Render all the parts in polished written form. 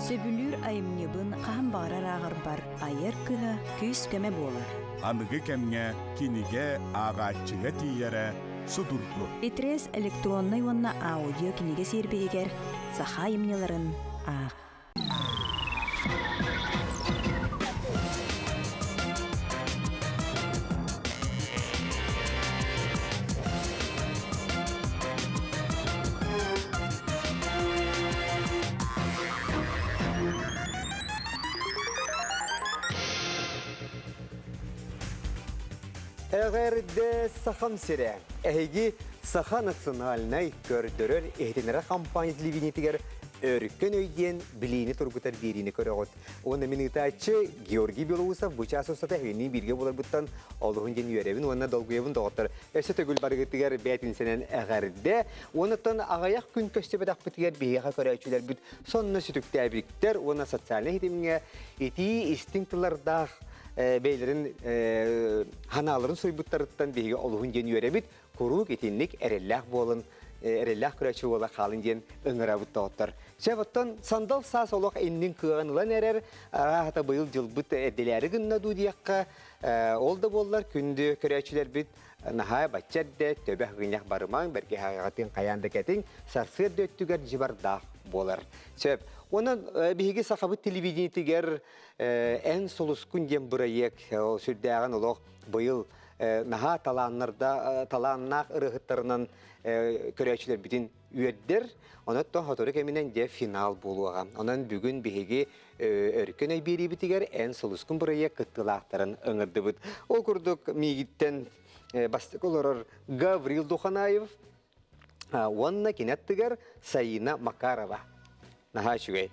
Сөбүлүүр айымньыбын хаһан баҕарар ааҕарбар айар кыһа күүс-көмө буолар. Аныгы кэмҥэ кинигэ ааҕааччыга тиийэрэ судургу. Итрес электроннай уонна аудио кинигэ сиэрбиһигэр саха айымньыларын аах. Эҕэрдэ Сахам сирэ! Эһиги Саха национальнай көрдөрөр иһитиннэрэр хампаанньа телевидениетигэр Өркөн өй диэн билиини тургутар биэриини көрөҕүт. Уонна мин ыытааччы Георгий Белоусов бу чаас устата эһигини бииргэ буоларбыттан олуһун диэн үөрэбин уонна долгуйабын доҕоттор. Өссө төгүл барыгытыгар бээтинсэнэн эҕэрдэ. Уонуттан аҕыйах күн көстүбэтэхпитигэр биһиэхэ көрөөччүлэрбит сонно сүтүктээбиттэр уонна социальнай ситимҥэ итии истиҥ тыллардаах бэйэлэрин ханааларын суруйбуттарыттан биһиги олуһун диэн үөрэбит. Куруук итинник эрэллээх буолан эрэллээх көрөөччү буола хаалын диэн ыҥырабыт доҕоттор. Сөп оттон сандал саас олох иннин кыаҕын ылан эрэр, арааһата быйыл дьылбыт эрдэлээри гынна дуу диэххэ, ол да буоллар күндү көрөөччүлэрбит наһаа бачча эрдэ төбө гынньах барымаҥ, бэргэһэҕитин хайаан да кэтиҥ, сарсыарда өттүгэр дьыбардаах буолар. Сөп. Онон биһиги сахабыт телевидениетигэр Эн сулускун диэн бырайыак сүрдээҕин олох быйыл наһаа талааннарда талааннаах ырыаһыттарынан көрөөччүлэрбитин үөрдэр. Онон сотору кэминэн дьэ финал буолуоҕа. Онон бүгүн биһиги Өркөн өй биэриибитигэр Эн сулускун бырайыак кыттыылаахтарын ыҥырдыбыт. Ол курдук миигиттэн бастакы олорор Гаврил Духанаев уонна кини аттыгар Саина Макарова. Наһаа үчүгэй.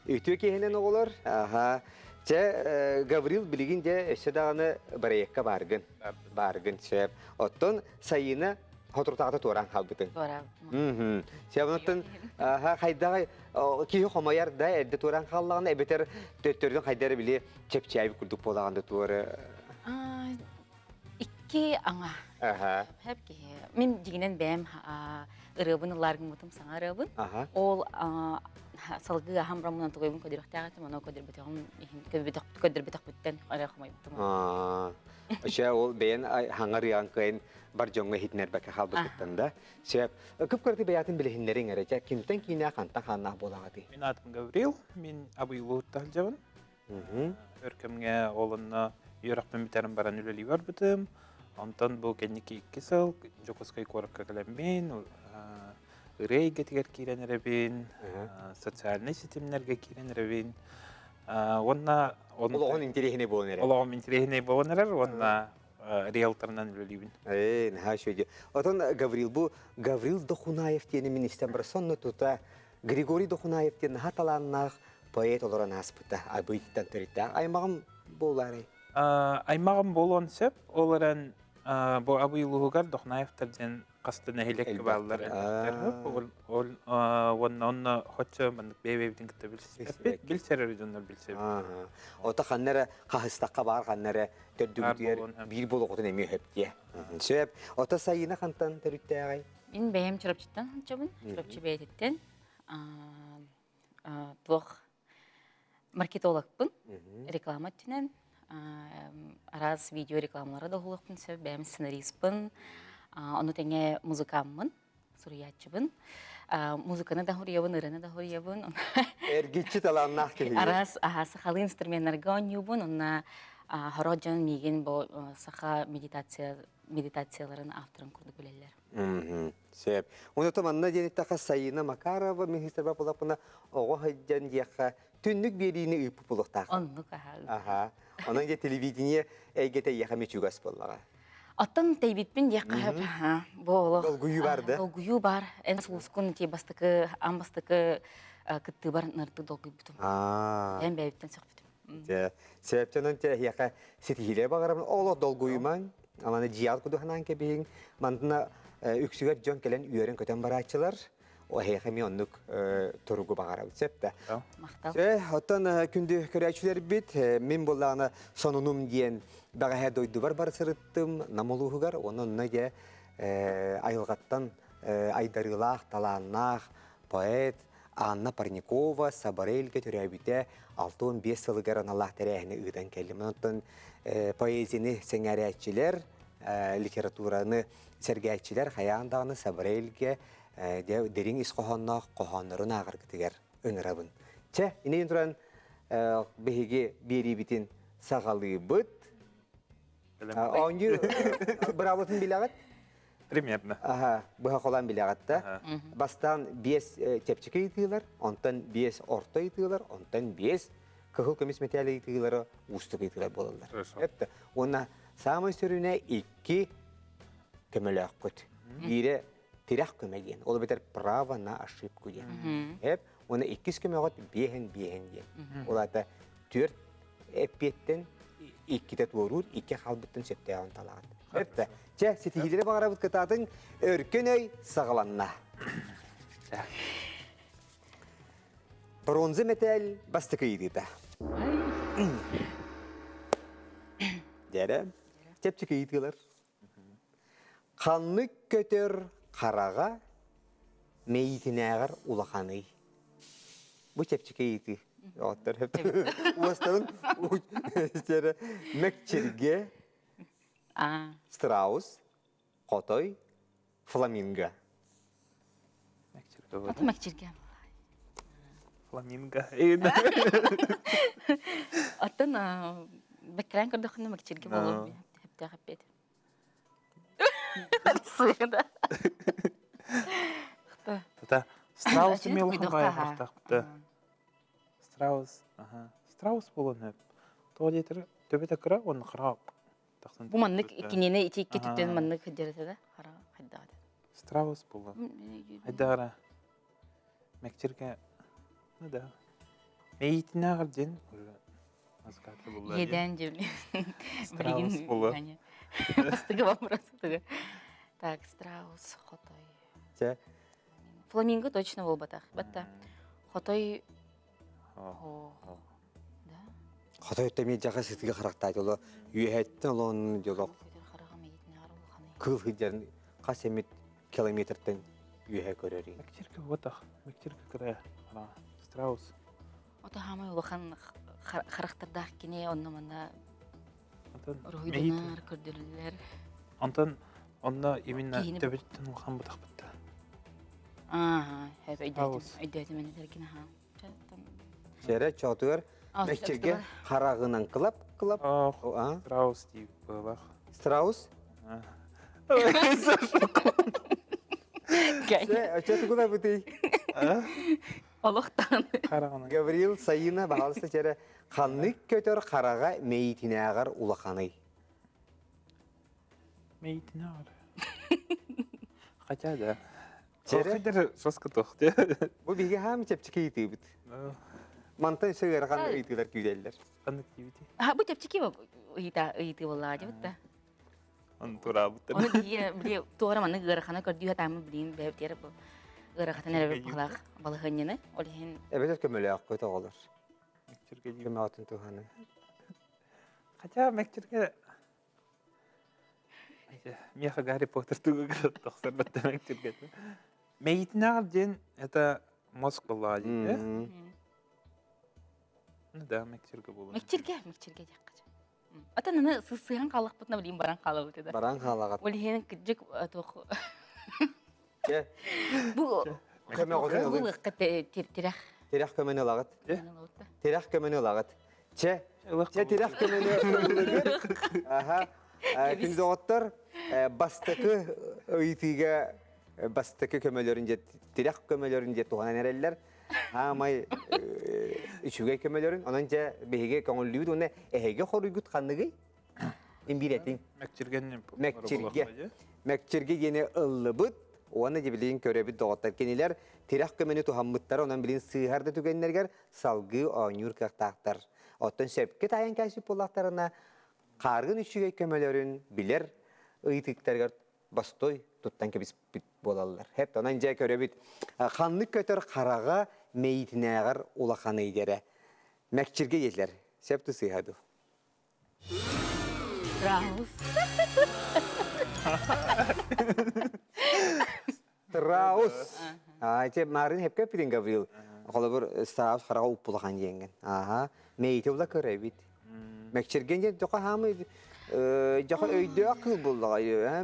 Үтүө киһинэн оҕолор. Аха. Чэ, Гаврил билигин дьэ өссө даҕаны бырайыакка бааргын. Бааргын сөп. Оттон Саина соторутааҕыта туораан хаалбытыҥ. Туораабытым. Сөп, оттон аха хайдаҕай киһи хомойор да эрдэ туораан хааллаҕына эбэтэр төттөрүтүн хайда эрэ били чэпчээбит курдук буолаҕын да туора. Икки аҥа. Аха. Хэп киһи. Мин дьигинэн бэйэм ырыабын ыллааргыммытым саҥа ырыабын. Аха. Ол салгыы аһам рамынан тугуйбун көдүрүөхтээх этим, ону көдүрбөтөҕүм иһин көдүрбөтөхпүттэн эрэ хомойбутум. Өчө ол бэйэн хаҥар ыйаан кыайын бар дьоҥҥо иһитинэрбэккэ хаалбыккыттан да. Сөп. Кып-кыраты бэйэтин билиһиннэриҥ эрэ. Чэ, кимтэн киинэ хантан хааннаах буолаҕытый? Мин аатым Гаврил, мин Абыйлууттан сылдьабын. Өр кэмҥэ ол онно үөрэхпин бүтэрэн баран үлэлии барбытым. Онтон бу кэнники икки сыл Дьокуускай куоракка кэлэммин, ырыа эйгэтигэр киирэн эрэбин, социальнай ситимнэргэ киирэн эрэбин. Уонна Олоҕун интэриэһинэй буолан эрэр. Олоҕум интэриэһинэй буолан эрэр уонна риэлторынан үлэлиибин. Ээ, наһаа үчүгэй. Отон Гаврил бу Гаврил Дохунаев диэни мин истэн баран сонно тута Григорий Дохунаев диэн наһаа талааннаах поэт олорон ааспыта. Абыйтан төрүттээх. Аймаҕым буолаарай? Аймаҕым буолуон сөп. Ол эрэн бу Абый улууһугар Дохунаевтар диэн хас да нэһилиэккэ бааллар элбэхтэр. Ол уонна онно хоччо маннык бэйэ-бэйэбитин кытта билсибэппит. Билсэр эрэ дьоннор билсэбит. Ото ханна эрэ хаһыстахха баар ханна эрэ төрдүгүтүгэр биир буолуохутун эмиэ сөп диэ. Сөп. Ото Сайына хантан төрүттээҕий? Мин бэйэм Чурапчыттан сылдьабын. Чурапчы бэйэтиттэн. Туох маркетологпын. Реклама өттүнэн. Араас видео рекламалары да уһулуохпун сөп. Бэйэм сценариспын. Ону тэҥэ музыкаммын, суруйааччыбын. Музыканы да суруйабын, ырыаны да суруйабын. Эргиччи талааннаах киһи. Араас сахалыы инструменнарга оонньуубун. Онно хорох дьон миигин бу саха медитация медитацияларын авторын курдук билэллэр. Сөп. Оното манна диэн эттэххэ Сайына Макарова министр буолаппына оҕо сылдьан диэххэ түннүк биэриини ыыппыт буолуохтаах. Оннук аха. Аха. Онон дьэ телевидение эйгэтэ эйиэхэ эмиэ чугас буоллаҕа. Оттон тэйбиппин диэххэ сөп. Бу олох Долгуйуу бар да? Долгуйуу бар. Эн сулускун ити бастакы аан бастакы кыттыыбар нырты долгуйбутум. Эн бэйэбиттэн сөхпүтүм. Дьэ, сөптөнөн эһиэхэ ситиһиилэри баҕарабын. Олох долгуйумаҥ, аманы дьиэҕит курдук санаан кэбиһиҥ. Мантына үксүгэр дьон кэлэн үөрэн-көтөн барааччылар. Эһиэхэ эмиэ оннук туругу баҕарабыт. Сөп да? Махтал. Оттон күндү көрөөччүлэрбит, мин буоллаҕына сонунум диэн бэҕэһээ дойдубар бара сырыттым Нам улууһугар. Онон онно дьэ айылҕаттан айдарыылаах, талааннаах поэт, Анна Парникова Сабарельга төрөөбүтэ 65 сылыгар аналлаах тэрээһини ыытан кэллим. Онтон поэзияны сэҥээрээччилэр, литератураны сэргээччилэр хайаан даҕаны Сабарельгэ дириҥ ис хоһоонноох хоһооннорун ааҕаргытыгар ыҥырабын. Чэ, иннин туран биһиги биэриибитин саҕалыыбыт. Оонньуу быраабылатын билэҕит? Примерно. Аха, быһа холоон билэҕит да. Бастаан биэс чэпчэки ыйытыылар, онтон биэс орто ыйытыылар, онтон биэс кыһыл көмүс мэтээл ыйытыылара уустук ыйытыылар буолаллар. Эптэ. Уонна саамай сүрүнэ икки көмөлөөххүт. Биирэ тирэх көмө диэн, ол эбэтэр право на ошибку диэн. Эп, уонна иккис көмөҕүт биэһин биэһин диэн. Ол аата түөрт эппиэттэн иккитэ туоруур, икки хаалбыттан сөптөөҕүн талаҕын. Эптэ. Чэ, ситиһиилэри баҕарабыт кытаатыҥ, өркөн өй саҕаланна. Бронза мэтээл бастакы ыйытыыта. Дьэрэ, чэпчэки ыйытыылар. Ханнык көтөр хараҕа мэйиитинээҕэр улаханый? Бу чэпчэки ыйытыы. Оттор уостарын мэкчиргэ, страус, хотой, фламинго. Аты мэкчиргэ. Фламинго. Оттон бэккэрээн көрдөххүнэ мэкчиргэ буолуо хэптээх эппиэт. Сыыда. Тата страус мелхан баайахтаахпыта. Страус, аха. Страус буолуон сөп. Тоҕо диэтэр төбөтө кыра уонна хараҕа тахсан. Бу маннык кинини ити икки түттэн маннык дьарыта да хараҕа хайдаҕа. Страус буолуон. Хайдаҕара Мэкчиргэ ну да. Мэйиитинээҕэр диэн уже Иэдээн дьүл. Билигин Бастакы вопрос. Так, страус, хотой. Чэ. Фламинго точно буолбатах. Батта хотой да. Хотой эмиэ дьаха сытыга харахтаат оло үөһэттэн олоон дьолох кыл сылдьарын хас эмит километртан үөһэ көрөр. Мэкчиргэ буолбатах. Мэкчиргэ кыра. Страус. Ото хаамай улахан харахтардаах кини онно-манна уруһуйданар, көрдөрүллэр. Онтон онно именно төбөтүттэн улахан бутахпытта. Ааха, өйдөөтүм, өйдөөтүм эн этэргин аха. Сэрэ чоотугар мэкчиргэ хараҕынан кылап кылап. Страус диip быылах. Страус? Чэ, тугуна бытый? Олохтон. Гаврил Саина баҕалыста чэрэ ханнык көтөр хараҕа мэйиитинээҕэр улаханый? Мэйиитинээҕэр. Хотя да. Чэрэ соска тохту. Бу биһиги хаам чэпчэки ыйытыыбыт. Мантан өссө ыарахан ыйытыылар күүтэллэр. Ханнык диибити? А бу чэпчэки ыйыта ыйытыы буоллаҕа дебит да. Оны тураабыттар. Оны бие били туора маннык ыарахана көрдүү хатаамы билин бэбитер бу ыарахатын эрэ баһылаах балаһыанньаны ол иһин Эбэтэр көмөлөөххүт оҕолор. Көмөҕөтүн туһаны. Хотя мэкчиргэ Меха Гарри Поттер тугу тохсор баттан мэкчиргэ. Мэйитинэҕэр диэн это мозг была диэн. Ну да, мэкчиргэ буолуо. Мэкчиргэ, мэкчиргэ диэххэ. Атын аны сысыһан хааллахпытына билин баран хаалабыт да. Баран хаалаҕат. Ол иһин кырдьык туох Чэ. Бу Көмөҕүтүн ылын. Ылыахха тирэх. Тирэх көмөнү ылаҕыт. Тирэх көмөнү ылаҕыт. Чэ. Чэ тирэх көмөнү ылыгыт. Аха. Күн доҕоттор бастакы ыйытыыга бастакы көмөлөрүн дьэ тирэх көмөлөрүн дьэ туһанан эрэллэр. Аамай үчүгэй көмөлөрүн. Онон дьэ биһиги көҥүллүүбүт уонна эһиги хоруйгут ханныгый? Имбиирэтиҥ. Мэкчиргэнни. Мэкчиргэ. Мэкчиргэ диэни ыллыбыт уонна дьэ билигин көрөбүт доҕоттор. Кинилэр тирэх көмөнү туһаммыттара, онон билин сыыһар да түгэннэригэр салгыы оонньуур кыахтаахтар. Оттон сөпкө таайан кээспит буоллахтарына, хааргын үчүгэй көмөлөрүн билэр ыйытыктарыгар бастой туттан кэбиспит буолаллар. Хэп онон дьэ көрөбүт ханнык көтөр хараҕа мэйиитинээҕэр улаханый дэрэ. Мэкчиргэ диэтилэр. Сөп сыыһа дуу? Страус. Страус. А, те Марын хепке пилин Гаврил. Холобур, страус хараҕа уппулахан диэҥҥин. Ааха. Мэйити була көр эбит. Мэкчиргэн диэн тоҕо хаамый дьаха өйдөөх кыыл буллаҕа.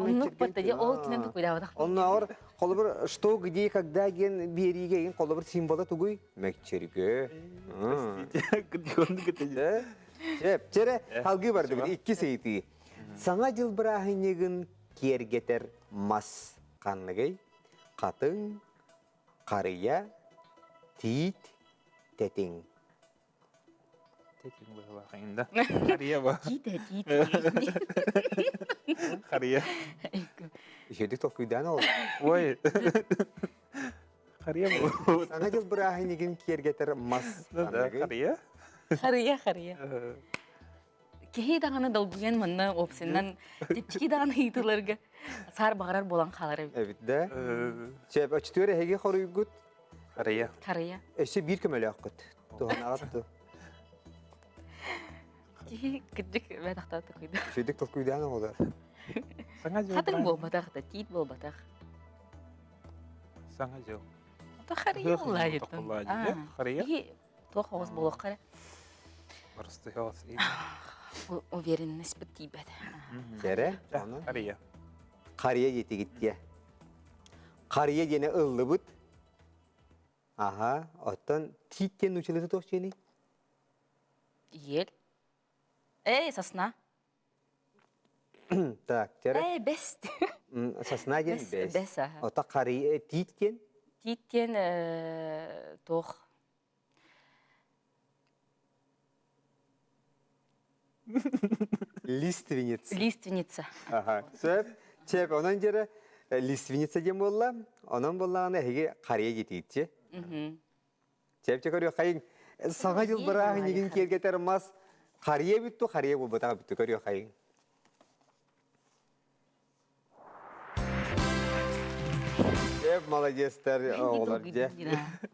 Оннук батта дии ол түнэн тукуйдаабатах. Оннооҕор холобур что где когда диэн биэриигэ ин холобур символа тугуй? Мэкчиргэ. Чэп, чэрэ халгыы бардыбыт икки ыйытыы. Саҥа дьыл бырааһынньыгын киэргэтэр мас ханныгый? Хатыҥ, харыйа, тиит, тэтиҥ. Тэтиҥ быһыылаах да. Харыйа ба. Тиит тиит. Харыйа. Үчүгэй толкуйдаан ол. Ой. Харыйа бу. Саҥа дьыл бырааһынньыгын киэргэтэр мас. Да, харыйа. Харыйа, харыйа. Киһи даҕаны долгуйан манна опсиннан чэпчэки даҕаны ыйытыыларга саар баҕарар буолан хаалар эбит. Эбит да. Сөп, оччотугар эһиги хоруйгут Харыйа. Харыйа. Өссө биир көмөлөөххүт. Туһанаҕыт ту. Киһи кырдьык бэтахта токуйда. Үчүгдүк толкуйдаан оҕолор. Саҥа дьыл. Хатыҥ буолбатах да, тиит буолбатах. Саҥа дьыл. Ото харыйа буллаайыттан. Харыйа. Туох оҕус буолуохха эрэ. Барыстыһоос. Уверенность тиийбэт. Кэрэ. Харыйа. Харыйа диэтигит диэ. Харыйа диэни ыллыбыт. Аха, оттон тиит диэн нуучалыыта туох дьиэний? Ел. Эй, сосна. Так, кэрэ. Эй, бэс. Сосна диэн бэс. Бэс, аха. Ото харыйа тиит диэн? Тиит диэн туох Лиственница. Лиственница. Аха. Сөп. Чеп, онон дьэрэ лиственница диэн буолла. Онон буоллаҕына эһиги харыйа диэтигитчи. Чэпчэ көрүөххэйиҥ. Саҥа дьыл бырааһынньыгын киэргэтэр мас харыйа бүттү, харыйа буолбатаҕа бүттү көрүөххэйиҥ. Эп молодецтар оҕолор дьэ.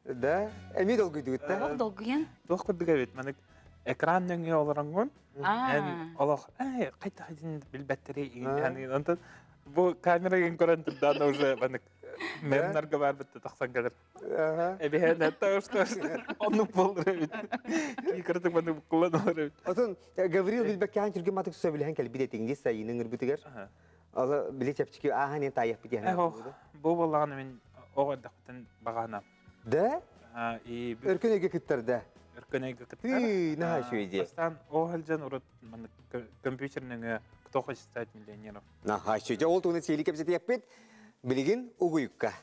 Да? Эмиэ долгуйдугут да? Олох долгуйан. Туох курдук эбит манык экран нөҥүө олороҥҥун эн олох эй хайдах итин билбэттэри иҥин онтон бу камерагын көрөн турдаана уже манык мемнарга барбытта тахсан кэлэр Эбиһэн таҕыста оннук буолар эбит. Киикырытык маннык буккуллан олор эбит. Отон Гаврил билбэккээн түргэн матык сөбүлэһэн кэлбит этиҥ сайынын ырбытыгар. Ала били чэпчэки ааһан эн таайахпыт диэн. Бу буоллаҕына мин оҕо эрдэхпиттэн баҕаһынам. Да? И Өркөн өйгө кыттар да. Өркөн өйгө кыттар. Тыы, наһаа үчүгэй дии. Бастаан оҕо сылдьан урут маннык компьютер нөҥүө кто хочет стать миллионером. Наһаа үчүгэй. Ол туһунан сиэли кэпсэтиэхпит. Билигин угуйукка.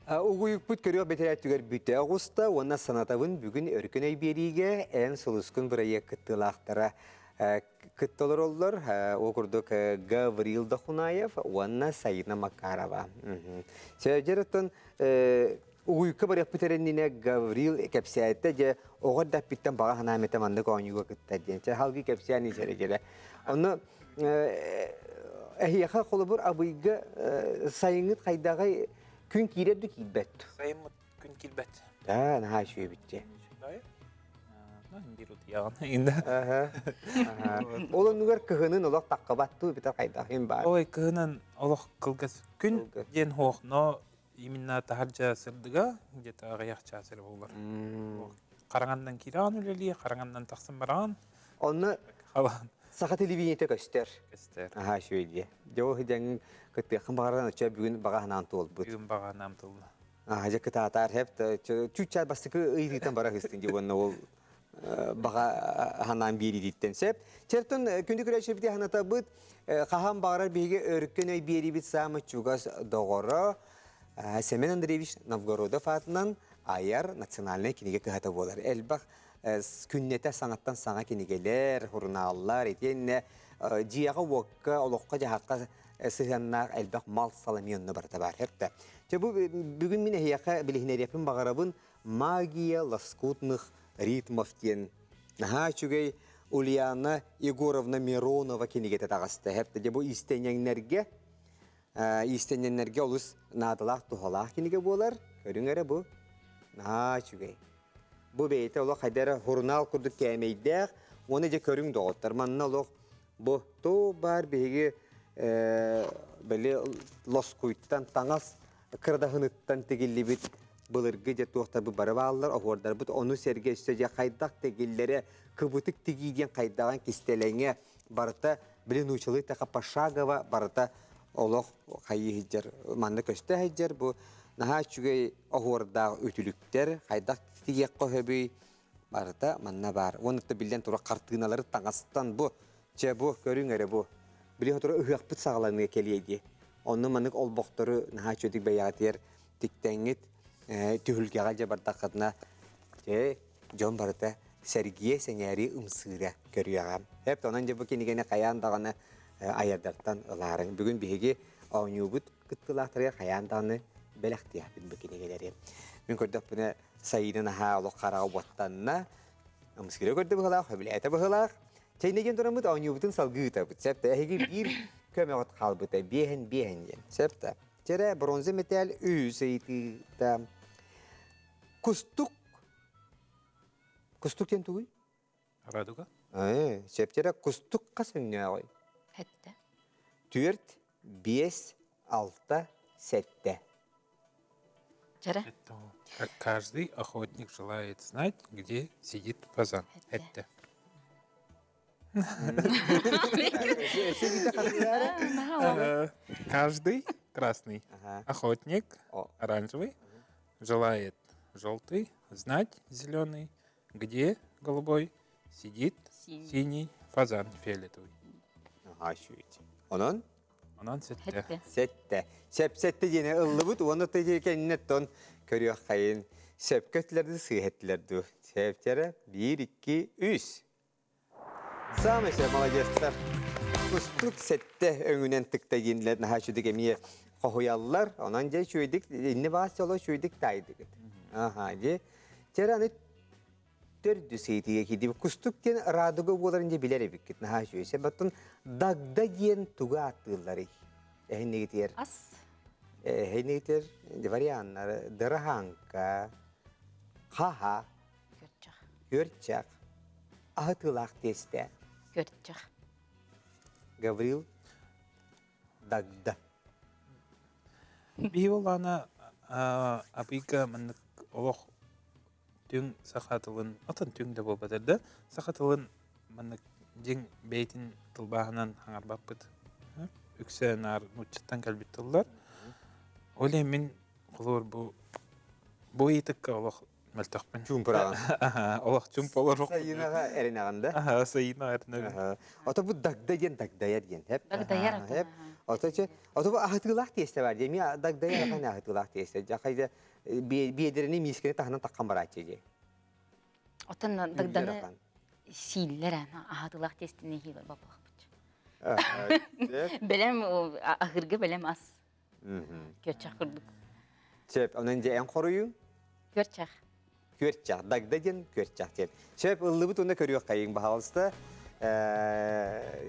Угуйукпут көрүөх бэтэрээттигэр бүтэ оҕуста уонна санатабын бүгүн Өркөн өй биэриигэ эн сулускун бырайыак кыттыылаахтара кытта олороллор. Ол курдук Гаврил Дохунаев уонна Саина Макарова. Сөдьэр оттон Угуйка барыахпыт эрэннинэ Гаврил кэпсээтэ дьэ оҕо эрдэхпиттэн баҕа санаам этэ маннык оонньууга кыттар диэн. Чэ халгыы кэпсээн исэрэ дьэрэ. Онно эһиэхэ холобур Абыйга сайыҥҥыт хайдаҕай күн киирэр да киирбэт. Сайыммыт күн киирбэт. Да, наһаа үчүгэй эбит Биир утуйаҕын инда. Ол оннугар кыһынын олох таххабат дуу битэр хайдах им баар. Ой, кыһынын олох кылгас күн диэн хуох, но именно таһырдьа сырдыга где-то аҕыйах чаас эрэ буолар. Хараҥаннан киирэҕин үлэлии, хараҥаннан тахсан бараҕын. Онно Халаан. саха телевидениетэ көстөр. Көстөр. Аһаа үчүгэй дии. Дьэ ол дьэҥ кыттыаххын баҕаран оччо бүгүн баҕа санаан туолбут. Бүгүн баҕа санаам туолла. Аа дьэ кытаатаар хэп чүүччээр бастакы ыйытыытан бара сыстын дии уонна ол баҕа санаан биэриититтэн сөп. Чертон күндү көрөөччүбүт санатабыт хаһан баҕарар биһиги өркөн өй биэриибит саамай чугас доҕоро Семен Андреевич Новгородов аатынан айар национальнай кинигэ кыһата буолар. Элбэх күннэтэ саҥаттан саҥа кинигэлэр, сурунааллар, итиэннэ дьиэҕэ-уокка, олоххо-дьаһахха сыһыаннаах элбэх мал-сал эмиэ онно барыта баар. Эртэ. Чэ бу бүгүн мин эһиэхэ билиһинэриэхпин баҕарабын «Магия лоскутных ритмов» диэн наһаа үчүгэй Ульяна Егоровна Миронова кинигэтэ таҕыста. Эртэ дьэ бу иистэнньэҥнэргэ иистэнньэннэргэ олус наадалаах туһалаах кинигэ буолар. Көрүҥ эрэ бу. Наһаа үчүгэй. Бу бэйэтэ олох хайда эрэ сурунаал курдук кээмэйдээх. Уонна дьэ көрүҥ доҕоттор, манна олох бу тоо баар биһиги били лоскуйтан таҥас кырадаһыныттан тигиллибит былыргы дьэ туохтарбыт бары бааллар, оһуордарбыт ону сэргэ өссө дьэ хайдах тигиллэрэ, кыбытык тигии диэн хайдаҕын кистэлэҥэ барыта били нуучалыы таха пошагово барыта олох хайыы сылдьар манна көстө сылдьар бу наһаа үчүгэй оһуордаах үтүлүктэр хайдах тигиэххэ сөбүй барыта манна баар уонна биллэн турар хартыыналары таҥастан бу чэ бу көрүҥ эрэ бу били сотору ыһыахпыт саҕаланыа кэлиэ дии онно маннык олбохтору наһаа үчүгэйдик бэйэҕитигэр тиктэҥҥит түһүлгэҕэ дьэ бардаххытына дьэ дьон барыта сэргиэ, сэҥээрии, ымсыыра көрүөҕэ. Эп онон дьэ бу кинигэни хайаан даҕаны айардартан ылаарыҥ. Бүгүн биһиги оонньуубут кыттыылаахтарыгар хайаан даҕаны бэлэхтиэхпит бу кинигэлэри. Мин көрдөхпүнэ Сайыына наһаа олох хараҕа уоттанна. Ымсыыра көрдө быһылаах, сөбүлээтэ быһылаах. Чэйнэ диэн тураммыт оонньуубутун салгыы ыытабыт. Сөп да эһиги биир көмөҕүт хаалбыта биэһин биэһин диэн. Сөп да. Чэрэ бронза мэтээл үс ыйытыыта. Кустук Кустук диэн тугуй? Радуга. Ээ, сөптөрө кустук хас өҥнөөҕүй? Сэттэ. Түөрт, биэс, алта, сэттэ. Чара. Это каждый охотник желает знать, где сидит фазан. Это. Каждый красный охотник, оранжевый, желает желтый, знать зеленый, где голубой сидит синий фазан фиолетовый. Ага, үчүгэй. Онон? Онон сэттэ. Сэттэ. Сөп сэттэ диэни ыллыбыт уонна тыйы кэннинэ көрүөх хайын. Сөпкө этилэр сыыһа этилэр дуу. Сөптөрө биир, икки, үс. Саамай сөп, молодецтар. Кустук сэттэ өҥүнэн тыкта диэнилэр наһаа үчүгэй эмиэ хоһуйаллар. Онон дьэ үчүгэйдик инни баас дьоло үчүгэйдик таайдыгыт. Аха, дьэ. Чэр аны төрдүс ыйытыыга киирдибит. Кустук диэн радуга буоларын дьэ билэр эбиккит. Наһаа үчүгэй. Сөп, оттон дагда диэн тугу ааттыылларый? Эһиннигитигэр. Ас. Эһиннигитигэр варианнары дыраһаҥка, хаһа, Күөрчэх. Күөрчэх. Аһытыылаах тиэстэ. Күөрчэх. Гаврил Дагда. Биһи олаана апыйга маннык олох түҥ саха тылын, атын түҥ да буолбатар да, саха тылын маннык дьиҥ бэйэтин тылбааһынан хаҥарбаппыт. Үксэ наар нууччаттан кэлбит тыллар. Ол иһин мин холобур бу бу ыйытыкка олох мөлтөхпүн. Чуумпураҕын. Олох чуумпа олоруох. Сайынаҕа эрэнэҕин да? Аха, сайынаҕа эрэнэбин. Ото бу дагда диэн дагдайар диэн. Хеп. Дагдайар. Хеп. Ото че, ото бу аһытыылаах тиэстэ бар дии. Эмиэ дагдайар ахан аһытыылаах тиэстэ. Жахайда биэдэрини миискэни таһынан таххан барааччы дии. Оттон дагданы сииллэр аһатыылаах тиэстини иһиилэр баппахпыт. Бэлэм аһырга бэлэм ас. Күөрчэх курдук. Сөп, онон дьэ эн хоруйуҥ? Күөрчэх. Күөрчэх, дагда диэн күөрчэх диэн. Сөп, ыллыбыт уонна көрүөххэйиҥ, баһаалыста.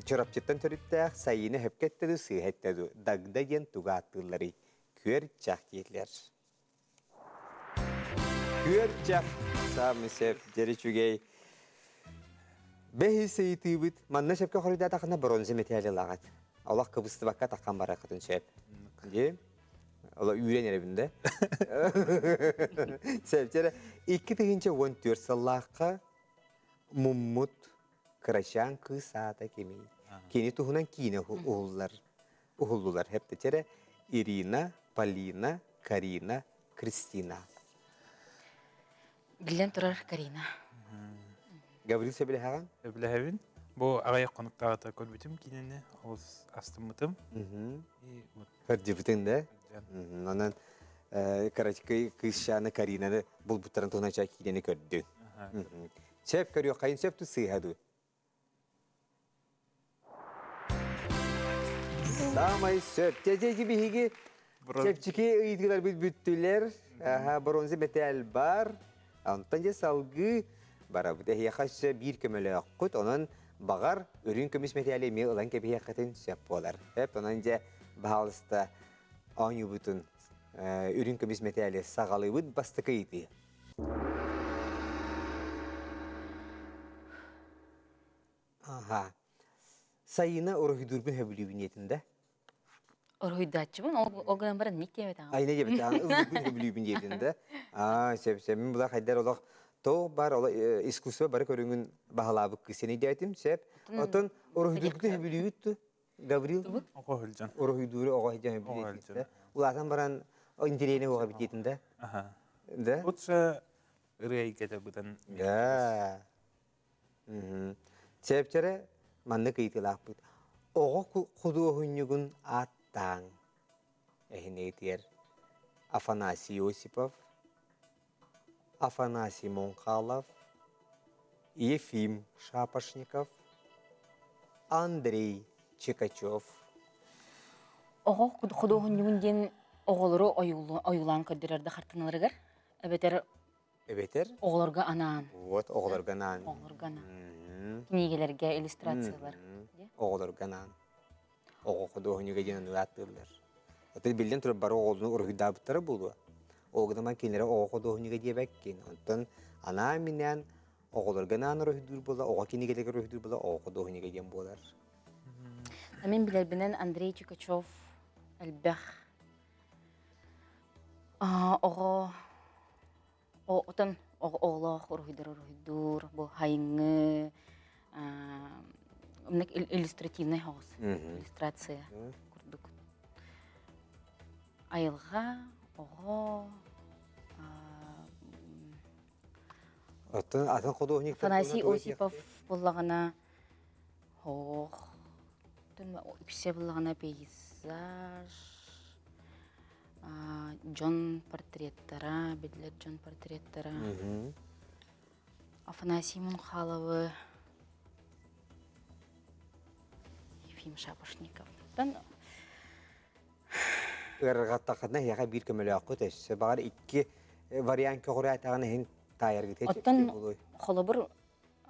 Чурапчыттан төрүттээх Сайыына сөпкө эттэ дуу, сыыһа эттэ дуу? Дагда диэн тугу ааттыылларый? Күөрчэх дииллэр. Күөрчэх саамай сөп, дьэр үчүгэй. Бэһис ыйытыыбыт манна сөпкө хоруйдаатаххына бронза мэтээли ылаҕыт. Олох кыбыстыбакка таххан барыаххытын сөп. Дии. Ола үүрэн эрэбин да. Сөп, дьэрэ 2014 сыллаахха муммут кырачаан кыыс аата кимий? Кини туһунан киинэ уһуллар. Уһуллулар. Хэптечерэ Ирина, Полина, Карина, Кристина. Биллэн турар Карина. Гаврил сөбүлэһэҕин? Сөбүлэһэбин. Бу аҕыйах хонуктааҕыта көрбүтүм киинэни, олус астыммытым. Көрдүбүтүн да? Онон короче, кыысчааны Каринаны булбуттарын туһунан чай киинэни көрдүн. Сөп көрүөххэйин сөп сыыһа дуу? Самай сөп. Дьэ, биһиги чэпчэки ыйытыыларбыт бүттүлэр. Бронза мэтээл бар. Онтон дьэ салгыы барабыт. Эһиэхэ өссө биир көмөлөөххүт. Онон баҕар үрүҥ көмүс мэтээли эмиэ ылан кэбиһиэххитин сөп буолар. Сөп. Онон дьэ, баһаалыста оонньуубутун үрүҥ көмүс мэтээли саҕалыыбыт бастакы ыйытыы. Аха. Сайына уруһуйдуурбун сөбүлүүбүн диэтин да? Уруһуйдааччыбын, ол гынан баран ник диэбэтэҕим. Айна диэбэтэҕим, ыллыырбын сөбүлүүбүн диэтин да? Аа, сөп, сөп. Мин була хайдар олох тоох бар олох искусство бары көрүҥүн баһылаабыт кыыс сeni диэтим, сөп. Оттон уруһуйдуургутун сөбүлүүгүт дуу? Гаврил? Оҕо сылдьан. Уруһуйдууру оҕо сылдьан сөбүлүүр Улаатан баран интэриэһинэй оҕо эбит диэтин да? Аха. Да? Лучше ырыа эйгэтэ быдан. Да. Чэпчэрэ маннык ыйытыылаахпыт. Оҕо худуоһунньугун ааттааҥ эһинэйитигэр Афанасий Осипов, Афанасий Муҥхалов, Ефим Шапошников, Андрей Чикачев. Оҕо худуоһунньугун диэн оҕолору ойуулаан көрдөрөр да хартыыналарыгар эбэтэр Эбэтэр? Оҕолорго анаан. Вот, оҕолорго анаан. Оҕолорго анаан. Кинигэлэргэ иллюстрациялар. Оҕолорго анаан. Оҕо худуоһунньуга диэн ону ааттыыллар. Оттон биллэн турар бары оҕолору уруһуйдаабыттара буолуо. Ол гынан кинилэри оҕо худуоһунньуга диэбэккин. Онтон анаан-минээн оҕолорго анаан уруһуйдуур буола, оҕо кинигэлэригэр уруһуйдуур буола, оҕо худуоһунньуга диэн буолар. Мин билэрбинэн Андрей Чикачев элбэх Оҕо отон оҕолоох уруһуйдар уруһуйдуур, бу хайыҥҥы иллюстративнай соҕус иллюстрация курдук. Айылҕа, оҕо Оттон атын художниктар Афанасий Осипов буоллаҕына Ох, үксэ буллаҕына пейзаж, дьон портреттара, биллэр дьон портреттара. Афанасий Мунхаловы, Ефим Шапошников. Ыарырҕаттаххытына эһиэхэ биир көмөлөөххүт өссө баҕар икки вариант көҕүрээтэҕин иһин таайаргытыгар Оттон холобур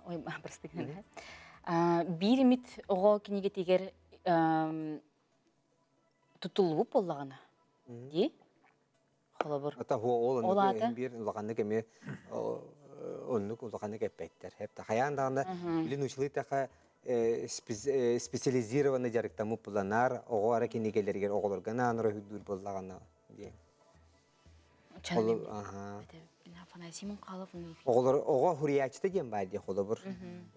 Ой, прости Биир эмит оҕо кинигэтигэр тутуллубут буоллаҕына дии холобур. Ата ол оннук биир улаханнык эмиэ оннук улаханнык эппэттэр. Хепта хайаан даҕаны билин училый таха специализированный дьарыктаммыт буланаар оҕо ара кинигэлэригэр оҕолорго анаан уруһуйдуур буоллаҕына диэн. Афанасий Мунхалов Оҕолор оҕо хуруйааччыта диэн баар дии холобур.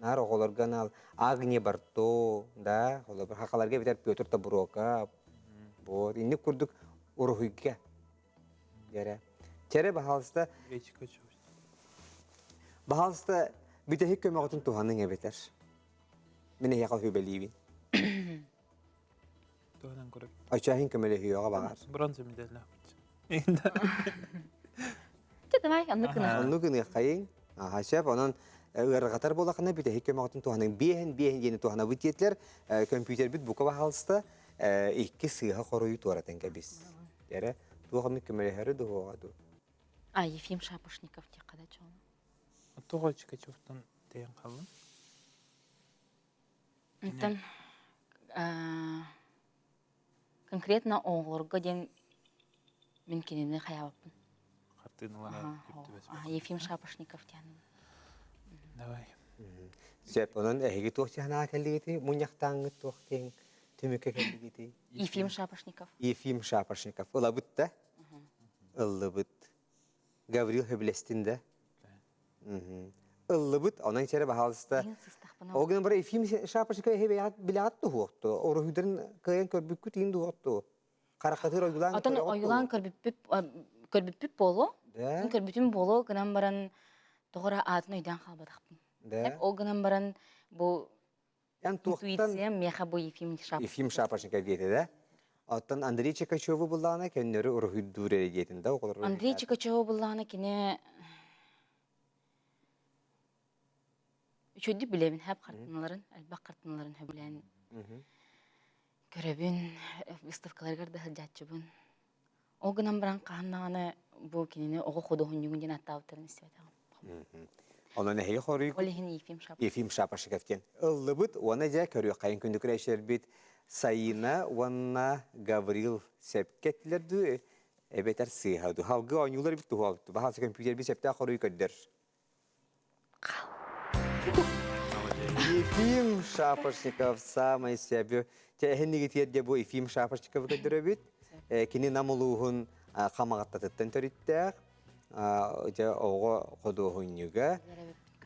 Наар оҕолорго анал Агния Барто, да, холобур хахаларга эбэтэр Петр Тобуруокап. Вот инник курдук уруһуйга. Дьэрэ. Чэрэ баһаалыста Баһаалыста бүтэһик көмөҕүтүн туһаныҥ эбэтэр. Мин эһиэхэ сүбэлиибин. Туһунан көрөбүт. Оччоһин көмөлөһүөҕэ баҕар. Бронза медаллаахпыт. Чэ, давай, оннук гына. Оннук гыныаххайыҥ. Аха, сөп. Онон ыарырҕатар буоллаххына бүтэһик көмөҕүтүн туһаныҥ. Биэһин биэһин диэни туһанабыт диэтилэр. Көмпүүтэрбит бука баһаалыста икки сыыһа хоруйу туоратан кэбис. Эрэ туох эмит көмөлөһөрү дуһуоҕа дуу? А, Ефим Шапошников диэххэ да чону. Тоҕо Чикачевтан тэйэн хааллым? Онтон конкретно оҕолорго диэн мин кинини хайаабаппын. Хартыыналара түбэспит. Ефим Шапошников диэн. Давай. Сөп, онон эһиги туох санаа кэллигитий? Мунньахтааҥҥыт туох диэн түмүккэ кэллигитий? Ефим Шапошников. Ефим Шапошников. Ылабыт да? Ыллыбыт. Гаврил сөбүлэстин да? Ыллыбыт, онон сэрэ баһаалыста. Ол гынан баран Ефим Шапошников эһи билэҕит дуһуохту, уруһуйдарын кыайан көрбүккүт иин дуһуохту. Хараххытыгар ойуулаан Отон ойуулаан көрбүппүт көрбүппүт буолуо. Да. Көрбүтүм буолуо гынан баран тоҕо эрэ аатын өйдөөн хаалбатахпын. Да. Ол гынан баран бу Эн туохтан интуициям миэхэ бу Ефим Шапошников. Ефим Шапошников диэтэ да? Оттон Андрей Чикачеву буллаҕына көннөрү уруһуйдуур эрэ диэтин да оҕолор Андрей Чикачеву буллаҕына кини үчүгэйдик билэбин хэп хартыналарын, элбэх хартыналарын сөбүлээн көрөбүн, выставкаларыгар да сылдьааччыбын. Ол гынан баран хаһан даҕаны бу кинини оҕо худуоһунньугун диэн ааттаабыттарын истибэтэҕим. Онон эһиги хоруйгут Ол иһин Ефим Шапошников. Ефим Шапошников диэн ыллыбыт уонна дьэ көрүөххэйин күндү көрөөччүлэрбит Саина уонна Гаврил сөпкө эттилэр дуу эбэтэр сыыһа дуу халгы оонньуулар эбит туһуолту баһаалса компьютерби сөптөөх хоруй көрдөр. Ефим Шапошников саамай сөбү. Чэ, эһиннигитигэр дьэ бу Ефим Шапошниковы көрдөрөбүт. Кини Нам улууһун Хамаҕаттатыттан төрүттээх. Дьэ, оҕо худуоһунньуга.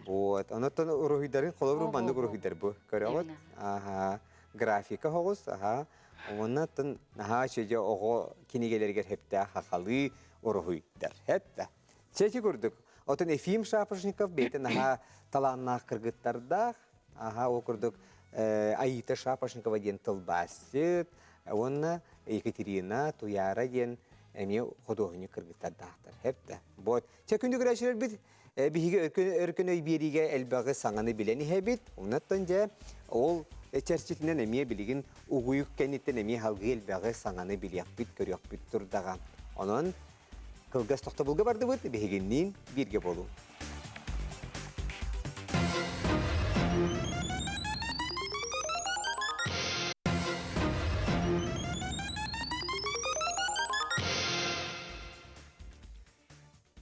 Вот. Онон уруһуйдарын, холобур, маннык уруһуйдар бу. Көрөҕүт? Аха. Графика хоҕус, аха. Уонна оттон наһаа үчүгэй оҕо кинигэлэригэр хэптээх хахалыы уруһуйдар. Хэп да. Чэчи курдук. Отон Ефим Шапошников бэйэтэ наһаа талааннаах кыргыттардаах. Аха, ол курдук Аита Шапошникова диэн тылбаасчыт уонна Екатерина Туяра диэн эмиэ худуоһунньук кыргыттардаахтар. Хэп да. Вот. Чэ күндү көрөөччүлэрбит биһиги өркөн өй биэриигэ элбэҕи саҥаны билэн иһэбит. Оннуттан дьэ ол чэрчитинэн эмиэ билигин угуйук кэнниттэн эмиэ салгыы элбэҕи саҥаны билиэхпит, көрүөхпүт турдаҕа. Онон кылгас тохтобулга бардыбыт, биһигинниин бииргэ буолуҥ.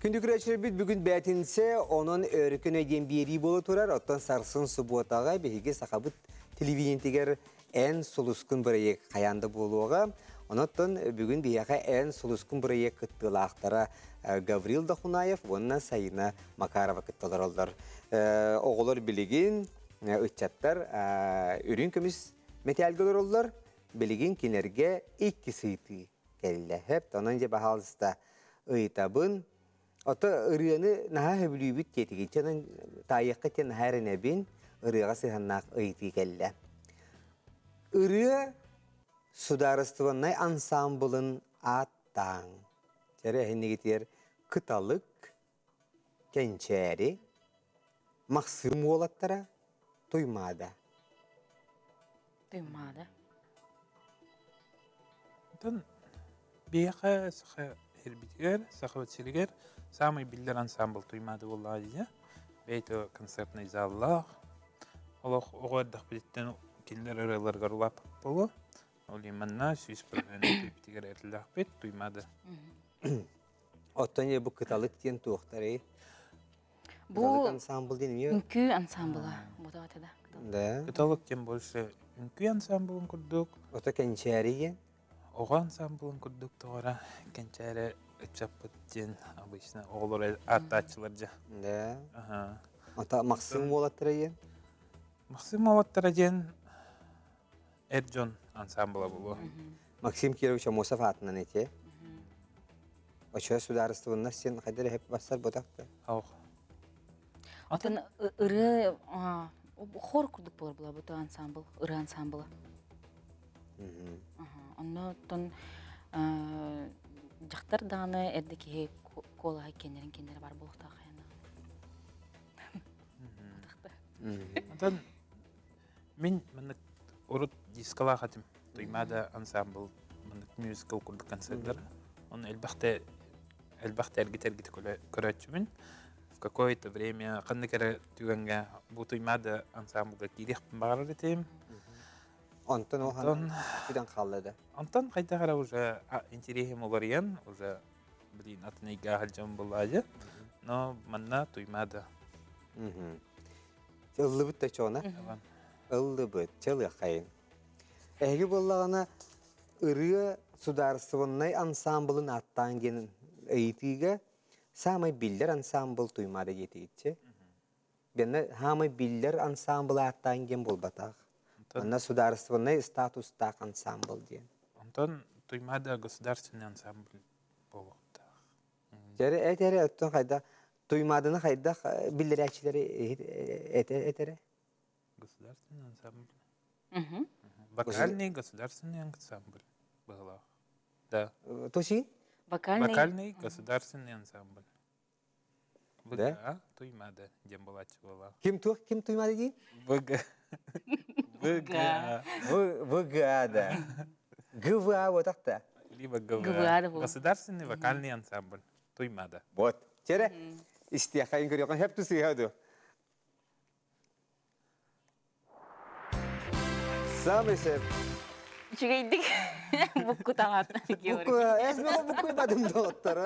Күндү көрөөччүлэрбит бүгүн бээтинсэ, онон өркөн өй диэн биэрии буола турар. Оттон сарсын субуотаҕа биһиги сахабыт телевидениетигэр Эн сулускун бырайыак хайаан да буолуоҕа. Онон бүгүн биһиэхэ Эн сулускун бырайыак кыттыылаахтара Гаврил Дохунаев уонна Сайына Макарова кытта олороллор. Оҕолор билигин ыччаттар үрүҥ көмүс мэтээлгэ олороллор. Билигин кинилэргэ икки ыйытыы кэллэ. Сөп, онон дьэ баһаалыста ыйытабын. Ото ырыаны наһаа сөбүлүүбүт диэтигит. Онон таайыахха диэн наһаа эрэнэбин. Ырыаҕа сыһыаннаах ыйытыы кэллэ. Ырыа судаарыстыбаннай ансаамбылын ааттааҥ. Чэрэ эһиннигитигэр Кыталык, Кэнчээри, Махсыым уолаттара, Туймаада. Туймаада. Онтон биһиэхэ саха сирбитигэр, сахабыт сиригэр саамай биллэр ансаамбыл Туймаада буоллаҕа дии. Бэйэтэ концертнай заллаах. Олох оҕо эрдэхпититтэн кинилэр ырыаларыгар улааппыт буолуо. Ол иһин манна 100% өйбүтүгэр эрэллээхпит Туймаада. Оттон бу кыталык диэн туохтарый? Бу Кыталык ансаамбыл диэн эмиэ үҥкүү ансаамбыла буотаҕа да. Да. Кыталык диэн больше үҥкүү ансаамбылын курдук. Ото кэнчээри диэн? Оҕо ансаамбылын курдук тоҕо кэнчээри ыччаппыт диэн обычно оҕолор ааттааччылар дьэ. Да. Аха. Ото Максим уолаттара диэн? Максим уолаттара диэн эр дьон ансаамбыла буолуо. Максим Кирович Амосов аатынан ити. Очо судаарыстыбаннас син хайдах эрэ бассар ботах да. Ох. Атын ырыа хор курдук буолар була бу ансамбл, ырыа ансамбла. Онно оттон дьахтар даҕаны эрдэ киһи куолаһа киэннэрин киэннэрэ бар буолуохтаах хайана. Онтон Мин маннык урут дискалаах этим. Туймаада ансамбл маннык мюзикл курдук концерттар. Оны элбэхтэ элбэхтэ эргит-эргит көрөөччүбүн. В какое-то время ханнык эрэ түгэҥҥэ бу Туймаада ансамблга киириэхпин баҕарар этим. Онтон ол сүтэн хаалла да. Онтон хайдах эрэ уже интириэһим уларыйан, уже блин атын эйгэ сылдьан булаайы. Но манна Туймаада. Ыллыбыт да чоона. Ыллыбыт, чалыаххайын. Эһиги буоллаҕына ырыа судаарыстыбаннай ансаамбылын ааттаан диэн ыйытыыга саамай биллэр ансаамбыл Туймаада диэтигитчи. Бэнэ саамай биллэр ансаамбыл ааттаан диэн буолбатах. Манна судаарыстыбаннай статустаах ансаамбыл диэн. Онтон Туймаада государственный ансамбль буолуохтаах. Дьэрэ этэрэ оттон хайдах Туймааданы хайдах биллэрээччилэри этэрэ? Государственный ансамбль. Вокальный государственный ансамбль быһылаах. Да. Тосин? Вокальный. Вокальный государственный ансамбль. Да? ВГА Туймаада диэн буолааччы буоллаах. Ким туох ким Туймаада диин? ВГ. ВГА. ВГА да. ГВА вот так-то. Либо ГВА. ГВА да буолуо. Государственный вокальный ансамбль. Туймаада. Вот. Чэрэ, истиэххэ көрүөххүн сөп тусыыһа дуо? Самый сөп. Үчүгэйдик буккутаҕат Георгий. Эсме буккуйбадым доҕоттор.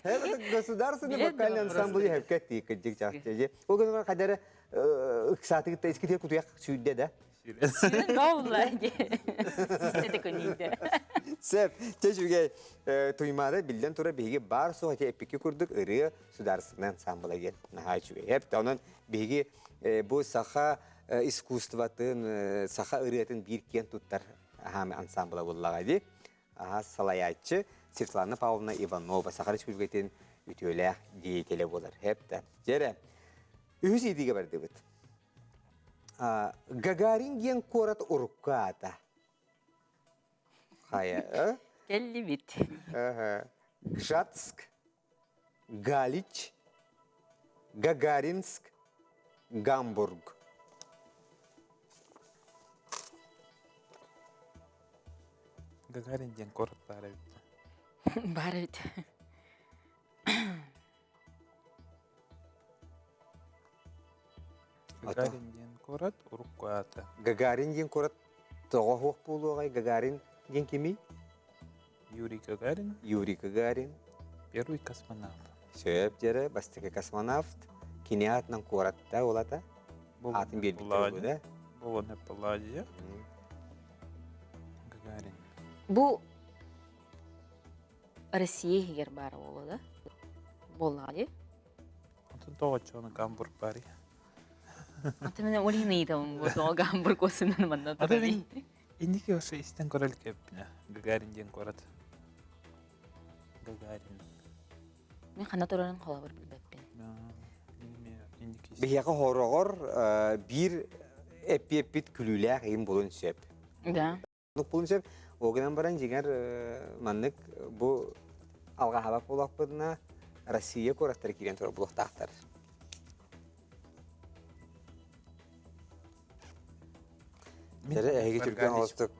Это государственный вокальный ансамбль хепке тииккэдик чахчы. Ол гынан хадары ыксаатыгытта искитиэ кутуйах сүүрдэ да. Сүүрэн болла Систете көнүйдэ. Сеп, чэ үчүгэй Туймаада биллэн турар биһиги баар суох эти эппикки курдук ырыа судаарыстыбаннай ансамбла диэн наһаа үчүгэй. Эп онон биһиги бу саха искусствотын, саха ырыатын биир киэн туттар аһаами ансамбла буоллаҕа дии. Аһа салайааччы Светлана Павловна Иванова Саха Республикатын үтүөлээх деятелэ буолар. Эп Дьэрэ, үһүс иитиигэ бардыбыт. Гагарин диэн куорат урукку аата. Хайа, Кэллибит. Гжатск, Галич, Гагаринск, Гамбург. Гагарин диэн куорат баар эбит. Баар эбит. Гагарин диэн куорат урукку аата. Гагарин диэн куорат тоҕо суох буолуоҕай? Гагарин диэн кимий? Юрий Гагарин. Юрий Гагарин. Первый космонавт. Сөп дьэрэ, бастакы космонавт. Кини аатынан куоратта улата. Аатын биэрбиттэр да? Болон Палладия. Гагарин. Бу Россия иһигэр баар буолуо да? Буоллаҕа дии. Онтон тоҕо оччоҕуна Гамбург баарый? Аты мен ол иһин ыйытабын бу тоҕо Гамбург осунан манна Аты мин инники осы истэн көрөл кэппинэ Гагарин диэн куорат. Гагарин. Мин ханна турарын холобур билбэппин. Биһиэхэ хороҕор биир эппиэппит күлүүлээх иһин булун сөп. Да. Булун сөп. Ол гынан баран дьиҥэр маннык бу алҕаһабат буолуохпутуна Россия куораттара киирэн турар буолуохтаахтар. Дэрэ эһиги түргэн оҕустук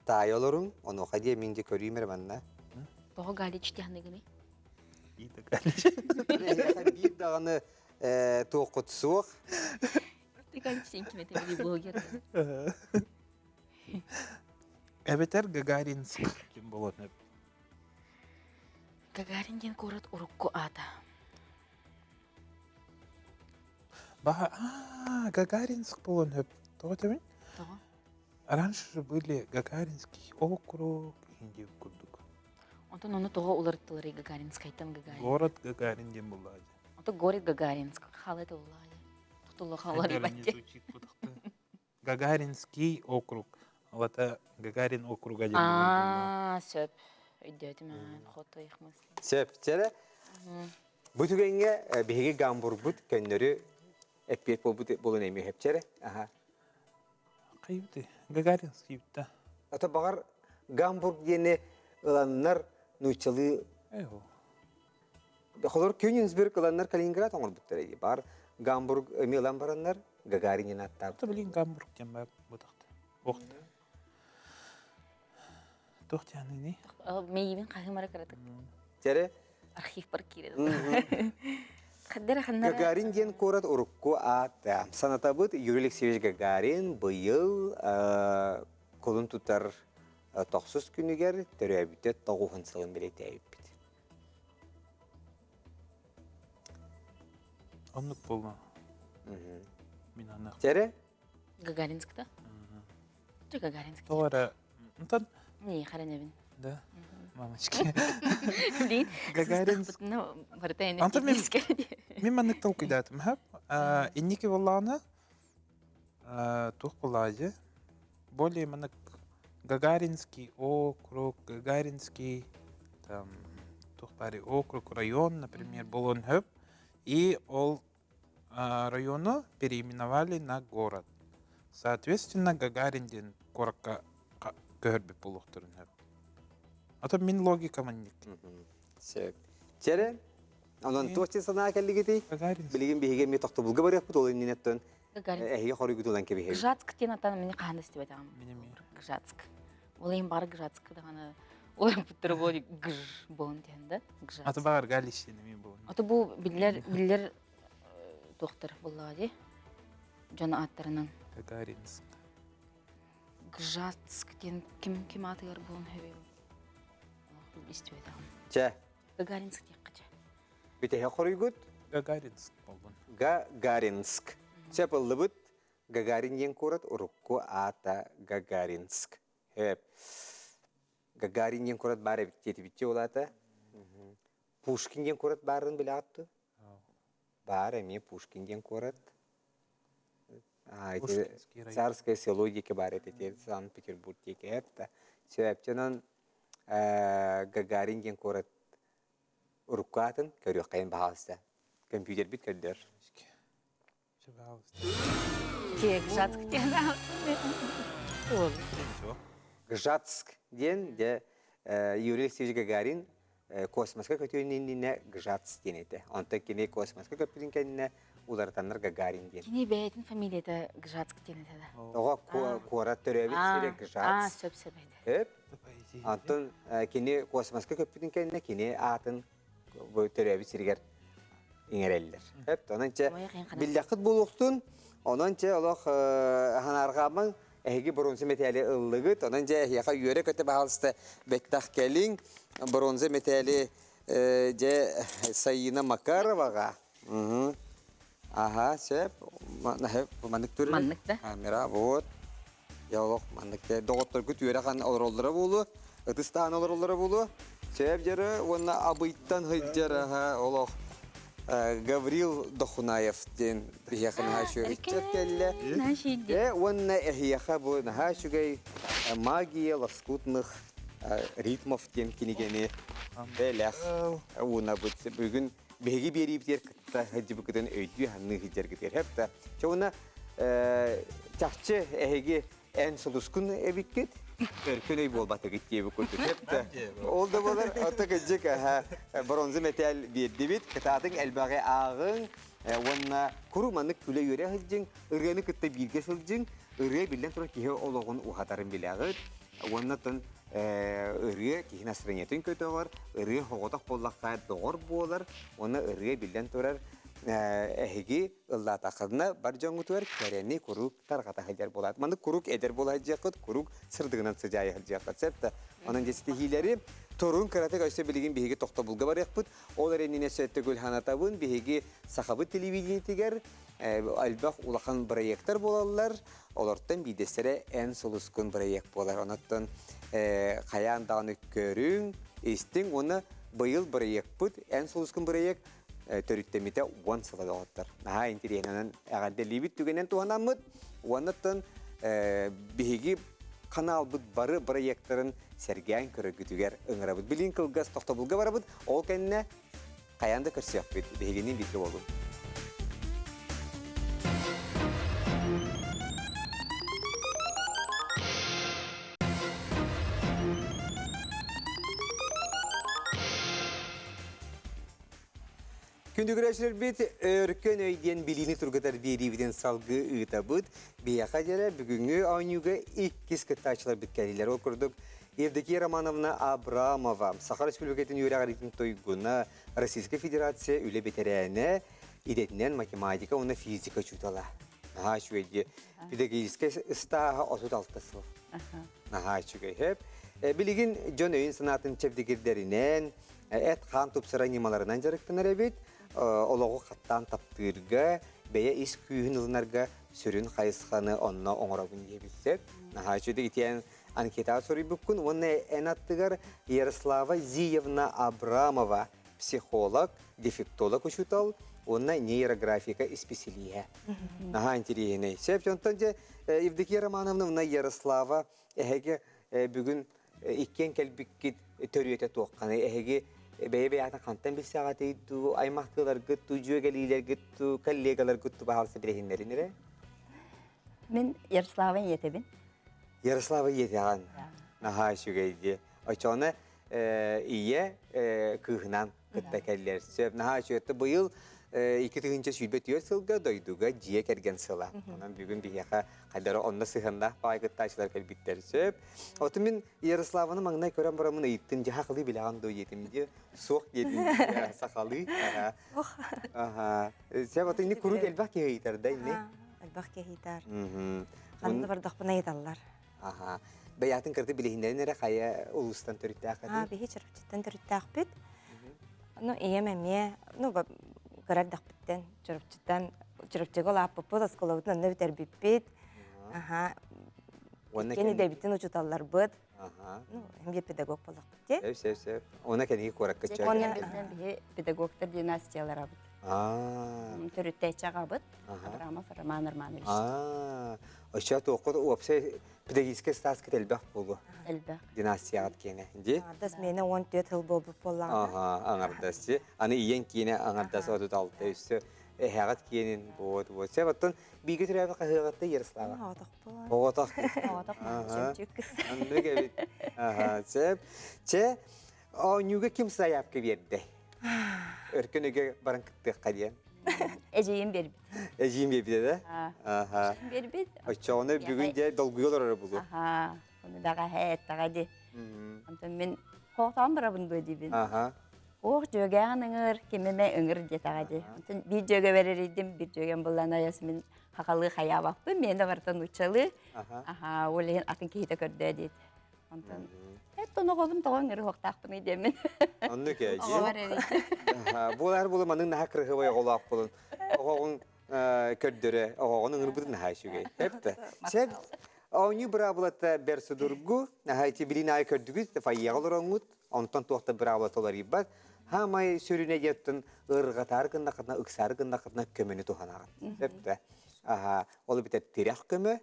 таайа олоруҥ, онуоха диэ мин дьэ көрүүм эрэ манна. Тоҕо Галич диэхныгыный? Галич. Биир даҕаны туоххут суох. Галич сен ким этэ блогер. Эбэтэр Гагаринск ким болот Гагарин диэн куорат урукку аата. Баха, а, Гагаринск болон хөп. Тоҕо тэбин? Тоҕо? Раньше же были Гагаринский округ, Индия курдук. Онтон ону тоҕо уларыттылар Гагаринскайтан Гагарин? Город Гагарин диэн буллаа Ото город Гагаринск халай туллаа. Тутулла халар ибатте. Гагаринский округ. Алата Гагарин округа диэн Аа, сөп. Өйдөөтүм хото их мысли. Сөп. Чэрэ. Бу түгэҥҥэ биһиги Гамбургбут көннөрү эппиэт буолбут буолун эмиэ сөпчэрэ. Аха. Хайбыты Гагаринский да. Ата баҕар Гамбург диэни ыланнар нууччалыы Холор Кёнигсберг ыланнар Калининград оҥорбуттар дии. Бар Гамбург эмиэ ылан бараннар Гагарин аттаабыт. Это блин Гамбург диэн бар бутахта. Охта. Туох дианыный? Мейибин хаһымара кыратык. Тере? Архив бар киирэ. Хаддара ханнара. Гагарин диэн куорат урукку аата. Санатабыт Юрий Алексеевич Гагарин быйыл кулун тутар тохсус күнүгэр төрөөбүтэ тоҕуһун сылын бэлиэтээбиппит. Оннук буолла. Мин аны. Тере? Гагаринскта? Чэ Гагаринск. Тоҕо эрэ онтон Не, харанебин. Да. Мамочки. Блин, Гагаринск. Барыта эне Антон мен мен маннык толкуйдаатым хап. Инники боллаҕына туох буоллаҕа Более маннык Гагаринский округ, Гагаринский там туох баарый округ, район, например, буолуон сөп. И ол району переименовали на город. Соответственно, Гагарин диэн куоракка көһөрбүт буолуохтарын сөп. А то мин логикам маннык. Сөп. Чэрэ, онон туох санаа кэллигитий? Билигин биһиги эмиэ тохтобулга барыахпыт ол иннинэттэн эһиги хоруйгутунан кэбиһэбит. Гжатск диэн аттан мини хаһан да истибэтэҕим. Гжатск. Ол иһин бары Гжатск даҕаны уларыппыттара буолан гж буолан диэн да Гжатск. Аты баҕар Галич диэн эмиэ буолан. Аты бу биллэр биллэр туохтар буоллаҕа дии. Дьон ааттарынан. Гагаринск. Гжатск диэн ким ким аатыгар буолан сөбүй? Истибэтэҕим. Чэ. Гагаринск диэххэ чэ. Бүтэһэ хоруйгут? Гагаринск болбун. Гагаринск. Сөп ыллыбыт. Гагарин диэн куорат урукку аата Гагаринск. Хөп. Гагарин диэн куорат баар эбит диэтибитчи ол аата. Пушкин диэн куорат баарын билэҕит дуо? Баар эмиэ Пушкин диэн куорат. Царское село диэки баар этэ, Санкт-Петербург диэки это. Сөп, Гагарин диэн куорат урукку аатын көрүөххэйин баһаалыста. Компьютербит көрдөр. Гжатск диэн дьэ Юрий Алексеевич Гагарин космоска көтүөн иннинэ Гжатск диэн этэ. Онтон кини космоска көппүтүн кэннэ уларытаннар Гагарин диэн. Кини бэйэтин фамилията Гжатск диэн этэ да. Тоҕо куорат төрөөбүт сирэ Гжатск. Аа, сөп сөп этэ. Сөп. Онтон кини космоска көппүтүн кэннэ кини аатын төрөөбүт сиригэр иҥэрэллэр. Эп, онон чэ биллэххит буолуохтун, онон чэ олох ханаарҕаамаҥ эһиги бронза мэтээли ыллыгыт, онон дьэ эһиэхэ үөрэ-көтө баһаалыста бэттэх кэлиҥ, бронза мэтээли дьэ Саина Макароваҕа Аха, сөп. Маннык турар. Маннык да. Камера, вот. Я олох маннык доҕотторгут үөрэх олороллоро буолуо, ытыс таһан олороллоро буолуо. Сөп дьары уонна абыйтан сылдьар аха олох Гаврил Дохунаев диэн биһиэхэ наһаа үчүгэй ыччат кэллэ. Э, уонна эһиэхэ бу наһаа үчүгэй «Магия лоскутных ритмов» диэн кинигэни бэлэх уунабыт. Бүгүн биһиги биэриибитигэр кытта сылдьыбыккытын өйдүү-саныы сылдьаргытыгар сөп да. Чэ уонна чахчы эһиги эн сулускун эбиккит, өркөн өй буолбатыгыт диэбит курдук сөп да. Ол да буолар, ото кырдьык бронза мэтээл биэрдибит, кытаатыҥ элбэҕи ааҕыҥ уонна куру маннык күлэ-үөрэ сылдьыҥ, ырыаны кытта бииргэ сылдьыҥ, ырыа биллэн турар киһи олоҕун уһатарын билэҕит. Уонна оттон ырыа киһи настроениетын көтөҕөр, ырыа соҕотох буоллахха доҕор буолар, уонна ырыа биллэн турар эһиги ыллаатаххытына бар дьоҥҥутугар кэрэни куруук тарҕата сылдьар буолаат. Маннык куруук эдэр буола сылдьыаххыт, куруук сырдыгынан сыдьаайа сылдьыаххыт сөп да. Онон дьэ ситиһиилэри торун кыратык өссө билигин биһиги тохтобулга барыахпыт. Ол эрэнинэ сөттөгүл санатабын, биһиги сахабыт телевидениетигэр элбэх улахан проектар буолаллар. Олортон биирдэстэрэ Эн сулускун бырайыак буолар. Онон хайаан даҕаны көрүҥ, истиҥ уонна быйыл бырайыакпыт Эн сулускун бырайыак төрүттэммитэ 10 сыла доҕоттор. Наһаа интэриэһинэн эҕэрдэлиибит түгэнэн туһанаммыт. Уоннаттан биһиги ханаалбыт бары бырайыактарын сэргээн көрөргүтүгэр ыҥырабыт. Билин кылгас тохтобулга барабыт. Ол кэннэ хайаан да көрсүөхпүт. Биһигини бииргэ буолуҥ. Күндүгүрээчилэрбит өркөн өй диэн билиини тургутар биэриибитин салгыы ыытабыт. Биһиэхэ дьэрэ бүгүҥҥү оонньууга иккис кыттааччыларбыт кэллилэр. Ол курдук Евдокия Романовна Абрамова, Саха Республикатын үөрэҕириитин туйгуна, Российскай Федерация үлэ бэтэрээнэ, идэтинэн математика уонна физика учуутала. Наһаа үчүгэй дии. Педагогическай ыстааһа 36 сыл. Наһаа үчүгэй. Хөп. Билигин дьон өйүн-санаатын чэбдигирдэринэн, эт-хаан тупсара ньымаларынан дьарыктанар эбит. Олоҕу хаттаан таптыырга, бэйэ ис күүһүн ылынарга сүрүн хайысханы онно оҥоробун диэбит сөп. Наһаа үчүгэй итиэн анкетаҕа суруйбуккун уонна эн аттыгар Ярослава Зиевна Абрамова, психолог, дефектолог учуутал уонна нейрографика исписэлииһэ. Наһаа интэриэһинэй. Сөп, онтон дьэ Евдокия Романовна уонна Ярослава эһиги бүгүн иккиэн кэлбиккит төрүөтэ туохханый? Эһиги бэйэ-бэйэҕитин хантан билсэҕитий дуу, аймахтыыларгыт дуу, дьүөгэлиилэргит дуу, коллегаларгыт дуу баһаалыста билиһиннэрин эрэ? Мин Ярослава ийэтэбин. Ярослава ийэтэҕин. Наһаа үчүгэй дии. Оччоҕуна ийэ кыыһынан кытта кэллэр. Сөп, наһаа үчүгэй. Быйыл 2024 сылга дойдуга дьиэ кэргэн сыла. Онон бүгүн биһиэхэ хайдары онно сыһыаннаах баай кыттааччылар кэлбиттэр. Сөп. Оту мин Ярославаны маҥнай көрөн бараммын ыйыттым, дьэ сахалыы билэҕин дуо диэтим. Дьэ суох диэтим. Сахалыы. Аха. Сөп, ото инник куруук элбэх киһи ыйытар да инник? Элбэх киһи ыйытар. Ханна бардахпына ыйыталлар. Аха. Бэйэҕитин кырты билиһиннэрин эрэ хайа улуустан төрүттээххитий? Аа, биһи Чурапчыттан төрүттээхпит. Ну, ийэм эмиэ, ну, кыра эрдэхпиттэн Чурапчыттан Чурапчыга улааппыппыт, оскуолабытын онно бүтэрбиппит. Аха. Уонна Иккиэн идэбитин учууталларбыт. Аха. Ну, эмиэ педагог буоллахпыт дии. Сөп, сөп, сөп. Уонна кэнники куоракка Дьэ, кэргэммитинэн биһи педагогтар династияларабыт. Аа. Төрүттээччи аҕабыт Абрамов Роман Романович. Аа. Оччо туоххут уопсай педагогическай стааскыт элбэх буолуо. Элбэх. Династияҕыт киэнэ. Дии? Аҥардас миэнэ 14 сыл буолбут буоллаҕына. Аха, аҥардас дии. Аны ийэҥ киэнэ аҥардас 36 өссө эһэҕит киэнин буот буот. Сөп, оттон бииргэ төрөөбүт хаһыаҕытта Ярослава? Оҕотохпун. Оҕотох. Оҕотох чөмчүүк кыс. Оннук эбит. Аха, сөп. Чэ, оонньууга ким сайаапка биэрдэ? Өркөн өйгө баран кыттыахха диэн. Эдьиийим биэрбит. Эдьиийим биэрбитэ да? Аха. Биэрбит. Оччоҕуна бүгүн дьэ долгуйа олорор буолуо. Аха. Ону бэҕэһээ эттэҕэ дии. Онтон мин хоотоон барабын дуо диибин. Аха. Ох, дьүөгэҕин ыҥыр, ким эмэ ыҥыр диэтэҕэ дии. Онтон биир дьүөгэбэр эрийдим, биир дьүөгэм буллан айас мин хахалыы хайаабаппын, миэнэ барыта нууччалыы. Аха, ол иһин атын киһитэ көрдөө диэт. Онтон эт оноҕобун тоҕо ыҥырыһыахтаахпыный диэммин. Оннук ээ дии. Буолар буолу маннык наһаа кырыһыбай оҕолоох булун. Оҕоҕун көрдөрө, оҕоҕун ыҥырбытын наһаа үчүгэй. Эптэ. Сеп оонньуу быраабылата бэр судургу. Наһаа ити билин аайы көрдүгүт, фойеҕа олороҥҥут, онтон туох да быраабылата уларыйбат. Хаамай сүрүнэ диэттэн ырҕатаар гыннаххытына, ыксаары гыннаххытына көмөнү туһанаҕын. Сөптө. Аха, ол эбэтэр тирэх көмө,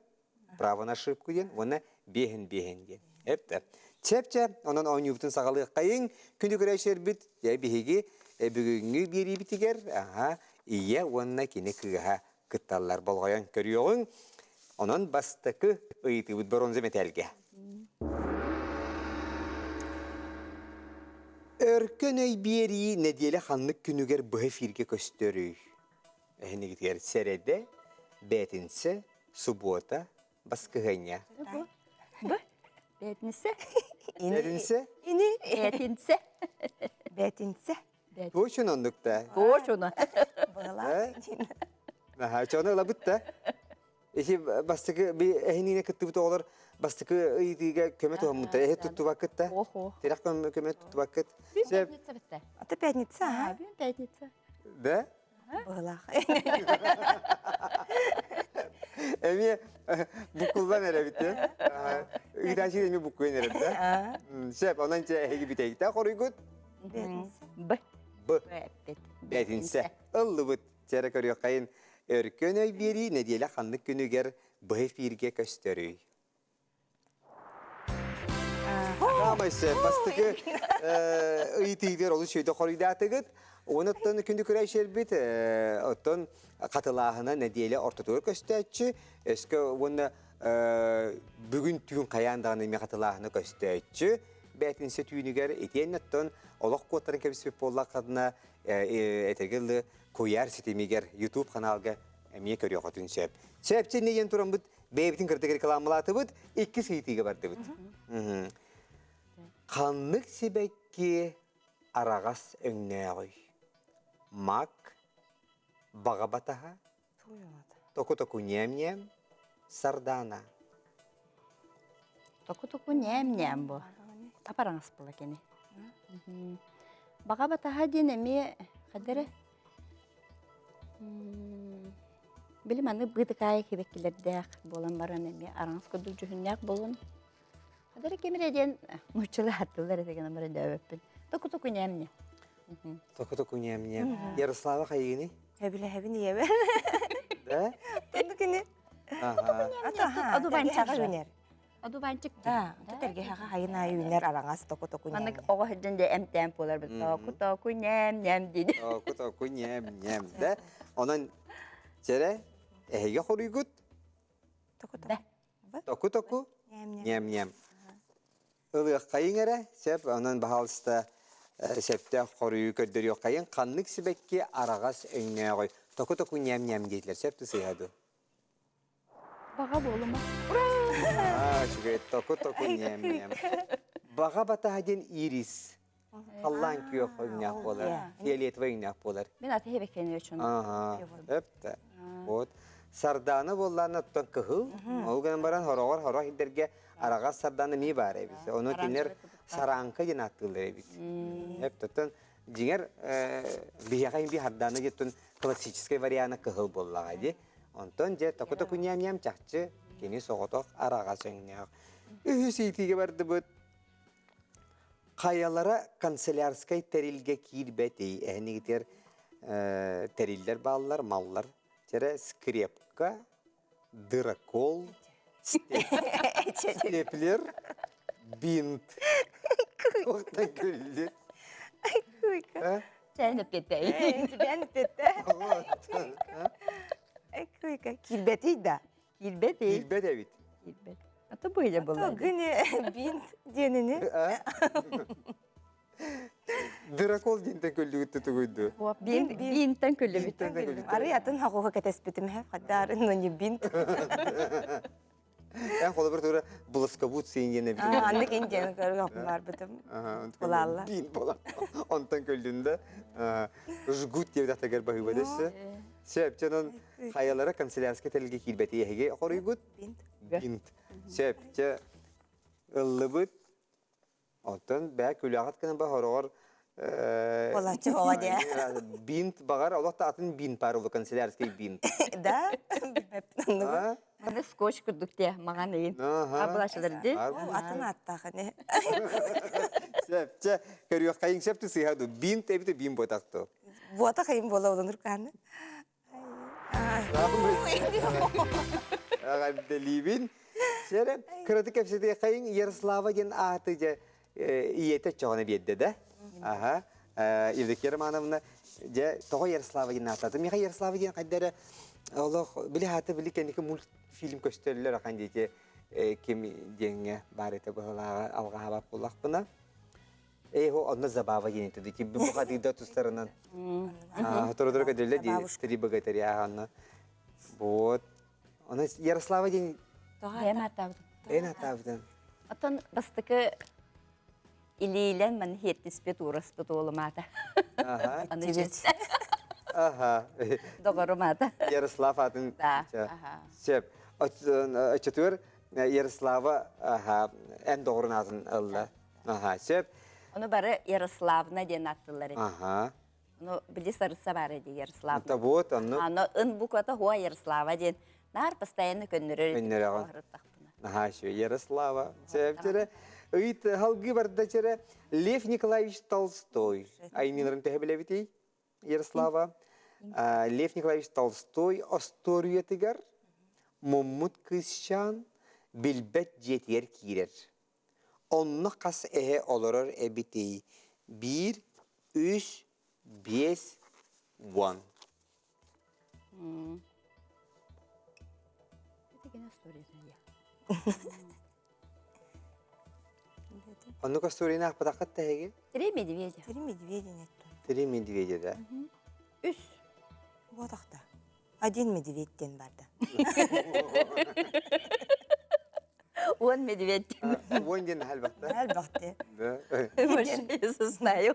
право на ошибку диэн уонна биэһин биэһин диэн. Эптэ. Чэпчэ, онон оонньуубутун саҕалыаххайыҥ. Күнү көрөөччүлэрбит биһиги бүгүҥҥү биэриибитигэр аха, ийэ уонна кини кыыһа кытталлар. Болҕойон көрүөҕүҥ. Онон бастакы ыйытыыбыт боруонза мэтээлгэ. Өркөн өй биэрии нэдиэлэ ханнык күнүгэр быһа эфиргэ көстөрүй? Эһинигитигэр сэрэдэ, бээтинсэ, субуота, баскыһыанньа. Бу бээтинсэ. Бээтинсэ? Ини. Бээтинсэ. Бээтинсэ. Туочун оннук да. Туочуна. Быһалаах. Аха, чону ылабыт да. Ити бастакы би эһинине кыттыбыт оҕолор бастакы ыйытыыга көмө туһаммыттар. Эһи туттубаккыт да. Тирэх көмө туттубаккыт. Бүгүн пятница битте. Ата пятница, а? Бүгүн пятница. Да? Быһалаах. Эмиэ буккуллан эрэбит э. Ыытааччы эмиэ буккуйан эрэр да. Сөп, онон чэ эһиги бүтэйиктээх хоруйгут. Б. Б. Бэтинсэ. Ыллыбыт. Чэрэ көрүөххэйин. Өркөн өй биэрии нэдиэлэ ханнык күнүгэр быһа эфиргэ көстөрүй? Хаамай сөп. Бастакы ыйытыыгар олус үчүгэй хоруйдаатыгыт. Онуттан күндү күрэйшербит, оттон хатылааһына нэдиэлэ ортотугар көстөөччү. Өскө уонна бүгүн түүн хайаан даҕаны эмиэ хатылааһына көстөөччү. Бээтинсэ түүнүгэр итиэннэ оттон олох куоттарын кэбиспит буоллаххытына этэргэ дылы куйаар ситимигэр YouTube ханаалга эмиэ көрүөххүтүн сөп. Сөп иннэ диэн тураммыт бэйэбитин кырдык рекламалаатыбыт, иккис ыйытыыга бардыбыт. Ханнык сибэкки араҕас өҥнөөҕүй? Мак, баҕа батаһа, току-току ньээм-ньээм, сардаана. Току-току ньээм-ньээм бу. Апараҥас була кини. Баҕа батаһа диэн эмиэ хадары Били маны быытыкаайы кибэккилэрдээх буолан баран эмиэ араҥас курдук дьүһүннээх буолун. Хадары кимирэ диэн нууччалыы ааттыыллар этэ гынан баран өйдөөбөппүн. Току-току ньээмньэ. Току-току ньээмньэ. Ярослава хайыыный? Сөбүлэһэбин ийэбэр. Да? Тонну кини. Одуванчик үүнэр. Одуванчик. Да, тэргэһэҕэ хайын аайы үүнэр араҥас току-току Маннык оҕо сылдьан дьэ эмтээн буолар бит току-току ньээм-ньээм диэн. Току-току ньээм-ньээм да. Онон чэрэ эһиги хоруйгут Току-току. Току-току ньээм-ньээм. Ылыаххайыҥ эрэ, сөп, онон баһаалыста сөптөөх хоруйу көрдөрүөххэйиҥ. Ханнык сибэкки араҕас өҥнөөҕүй? Току-току ньээм-ньээм диэтилэр, сөп да сыыһа дуу? Баҕа буолума. Ура! Үчүгэй, току-току ньээм-ньээм. Баҕа батаһа диэн ирис. Халлаан күөх өҥнөөх буолар, фиолетовый өҥнөөх буолар. Мин аты хебеккени өчүн. Ага, өптө. Вот. Сардаана буоллаана оттон кыһыл, ол гынан баран хороҕор хорох ирдэргэ араҕас сардаана эмиэ баар эбит. Ону кинилэр сараанка диэн ааттыыллар эбит. Эп дьиҥэр биһиэхэ би сардаана диэн классическай вариана кыһыл буоллаҕа дии. Онтон дьэ току-току ньээм-ньээм чахчы кини соҕотох араҕас өҥнөөх. Үһүс иитиигэ бардыбыт. Хайалара канцелярскай тэрилгэ киирбэтий? Эһэнигитигэр тэриллэр бааллар, маллар. Тирэ скрепка, дырокол, степлер, бинт. Туохтан күллү? Чээн эппиэттэй. Чээн эппиэттэй. Киирбэтий да? Киирбэтий. Киирбэт эбит. Киирбэт. А то быйа была. Гыне бинт диэнини. Дырокол диэнтэн көллүгүттэ тугуйду? Бинтэн көллүбүт. Арый атын хагуга кэтэспитим хэ, хаддарын но не бинт. Эн холобур тура блоскобут сиин диэн эбит. Аннык индиан көрүөх барбытым. Булалла. Бинт була. Онтон көллүндэ жгут диэбит атагар баһыыба дэссе. Сөп, чонон хайалара канцелярскай тэлгэ киирбэти эһиги хоруйгут? Бинт. Бинт. Сөп, чэ ыллыбыт. Оттон бээ күлэҕит гынан ба хороҕор Болаччы оҕо дии. Бинт баҕар олох да атын бинт баар ол канцелярский бинт. Да, билбэппин оннугу. Маны скотч курдук дии, маҕан ыйын. Абылашылар дии. Атын ааттаах ини. Сөп, чэ, көрүөххэйиҥ сөп сыыһа ду. Бинт эбит бин буотах ту. Буотах ыйын буола олонур кааны. Эҕэрдэлиибин. Сэрэ, кыратык кэпсэтиэххэйиҥ Ярослава диэн ааты дьэ ийэтэ чоҕуна биэрдэ да. Аха. Евдокия Романовна дьэ тоҕо Ярослава диэн ааттаата? Миэхэ Ярослава диэн хайда эрэ олох били ааты били кэнники мультфильм көстөллөр ахан диэки ким диэҥҥэ баар этэ быһылааҕа алҕаһаабат буоллахпына. Эйхо онно забава диэн этэ ди бу хадыйда тустарынан. Сотору көдөллө ди три богатыря онно. Вот. Оны Ярослава диэн Бэйэм ааттаабытым. Бэйэн ааттаабытын. Оттон бастакы илиилэн маны хиэттиспит уураспыт уолум аата. Аха. Аны чэс. Аха. Доҕорум аата. Ярослав атын. Да. Аха. Сөп. Оччотугар Ярослава аха эн доҕорун аатын ылла. Аха, сөп. Ону бары Ярославна диэн ааттыыллар эбит. Аха. Ну, били сарысса баар ди Ярославна. Это вот, онну. Аны ын буквата хуа Ярослава диэн наар постоянно көннөрөр. Көннөрөҕүн. Аха, еще Ярослава. Сөп, чэрэ. Ыйт халгы барда чэрэ. Лев Николаевич Толстой. Айымньыларын төһө билэбитий? Ярослава. Лев Николаевич Толстой остуоруйатыгар муммут кыысчаан билбэт дьиэтигэр киирэр. Онно хас эһэ олорор эбитий? Биир, үс, биэс, уон. Оннук историяны аахпатаххыт да эһиги? Три медведя. Три медведя нет. Три медведя, да. Үс. Буотахта. Один медведь диэн барда. Уон медведь. Уон диэн элбэхтэ. Элбэхтэ. Да. Больше я знаю.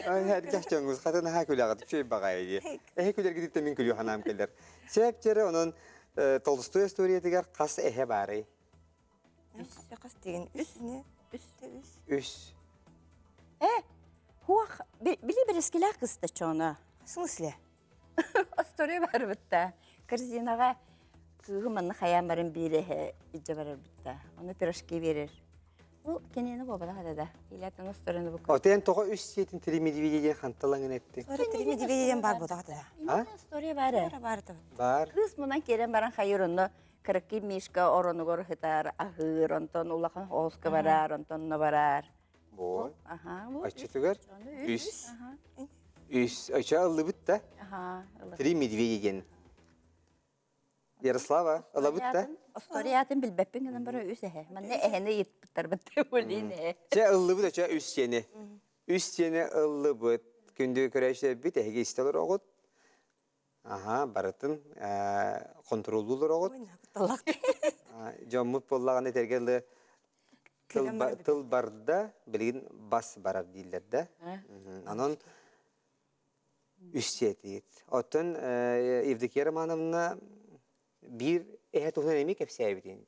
Эргэх дьоҥҥус хата наһаа күлэҕит үчүгэй баҕайы дии. Эһи күлэргититтэн мин күлүү ханаам кэлэр. Сөп чэрэ онон Толстой историятыгар хас эһэ баарый? Үс. Хас деген үс не? Үс. Үс. Үс. Э, хуах, били берескилээх кыста чоно. В смысле? История бар бытта. Корзинаға кыыһы манна хайаан баран биир эһэ илдьэ барар бытта. Ону пирожки берер. Ол кинини буолбатах да. Илэтин осторону бу. Отен тоҕо үс сиэтин три медведя диэн ханталаҥын эттиҥ? Три медведя диэн бар буолбатах да. А? История бар. Бар Бар. Кыыс мунан киирэн баран хайыр онно Кыракый Мишка оронугар сытар, аһыыр, онтон улахан оҕуска барар, онтон онно барар. Бу. Аха, бу Оччотугар үс. үс. Үс. Оччо ыллыбыт да. Аха, Три медведя диэн. Ярослава, ылабыт да? Историятын билбэппин гынан бара үс эһэ. Манна эһэни ыйыппыттарбыт болин ээ. Чэ ыллыбыт очо үс сиэни. Үс сиэни ыллыбыт. Күндү көрөөччүлэрбит эһиги истэ олороҕут. Аһа, барытын хонтуруоллуу олороҕут. Дьоммут буоллаҕына этэргэ дылы тыл барда, билигин бас барар дииллэр да. Онон Үс сиэтиит. Оттон Евдокия Романовна биир эһэ туһунан эмиэ кэпсээбитин.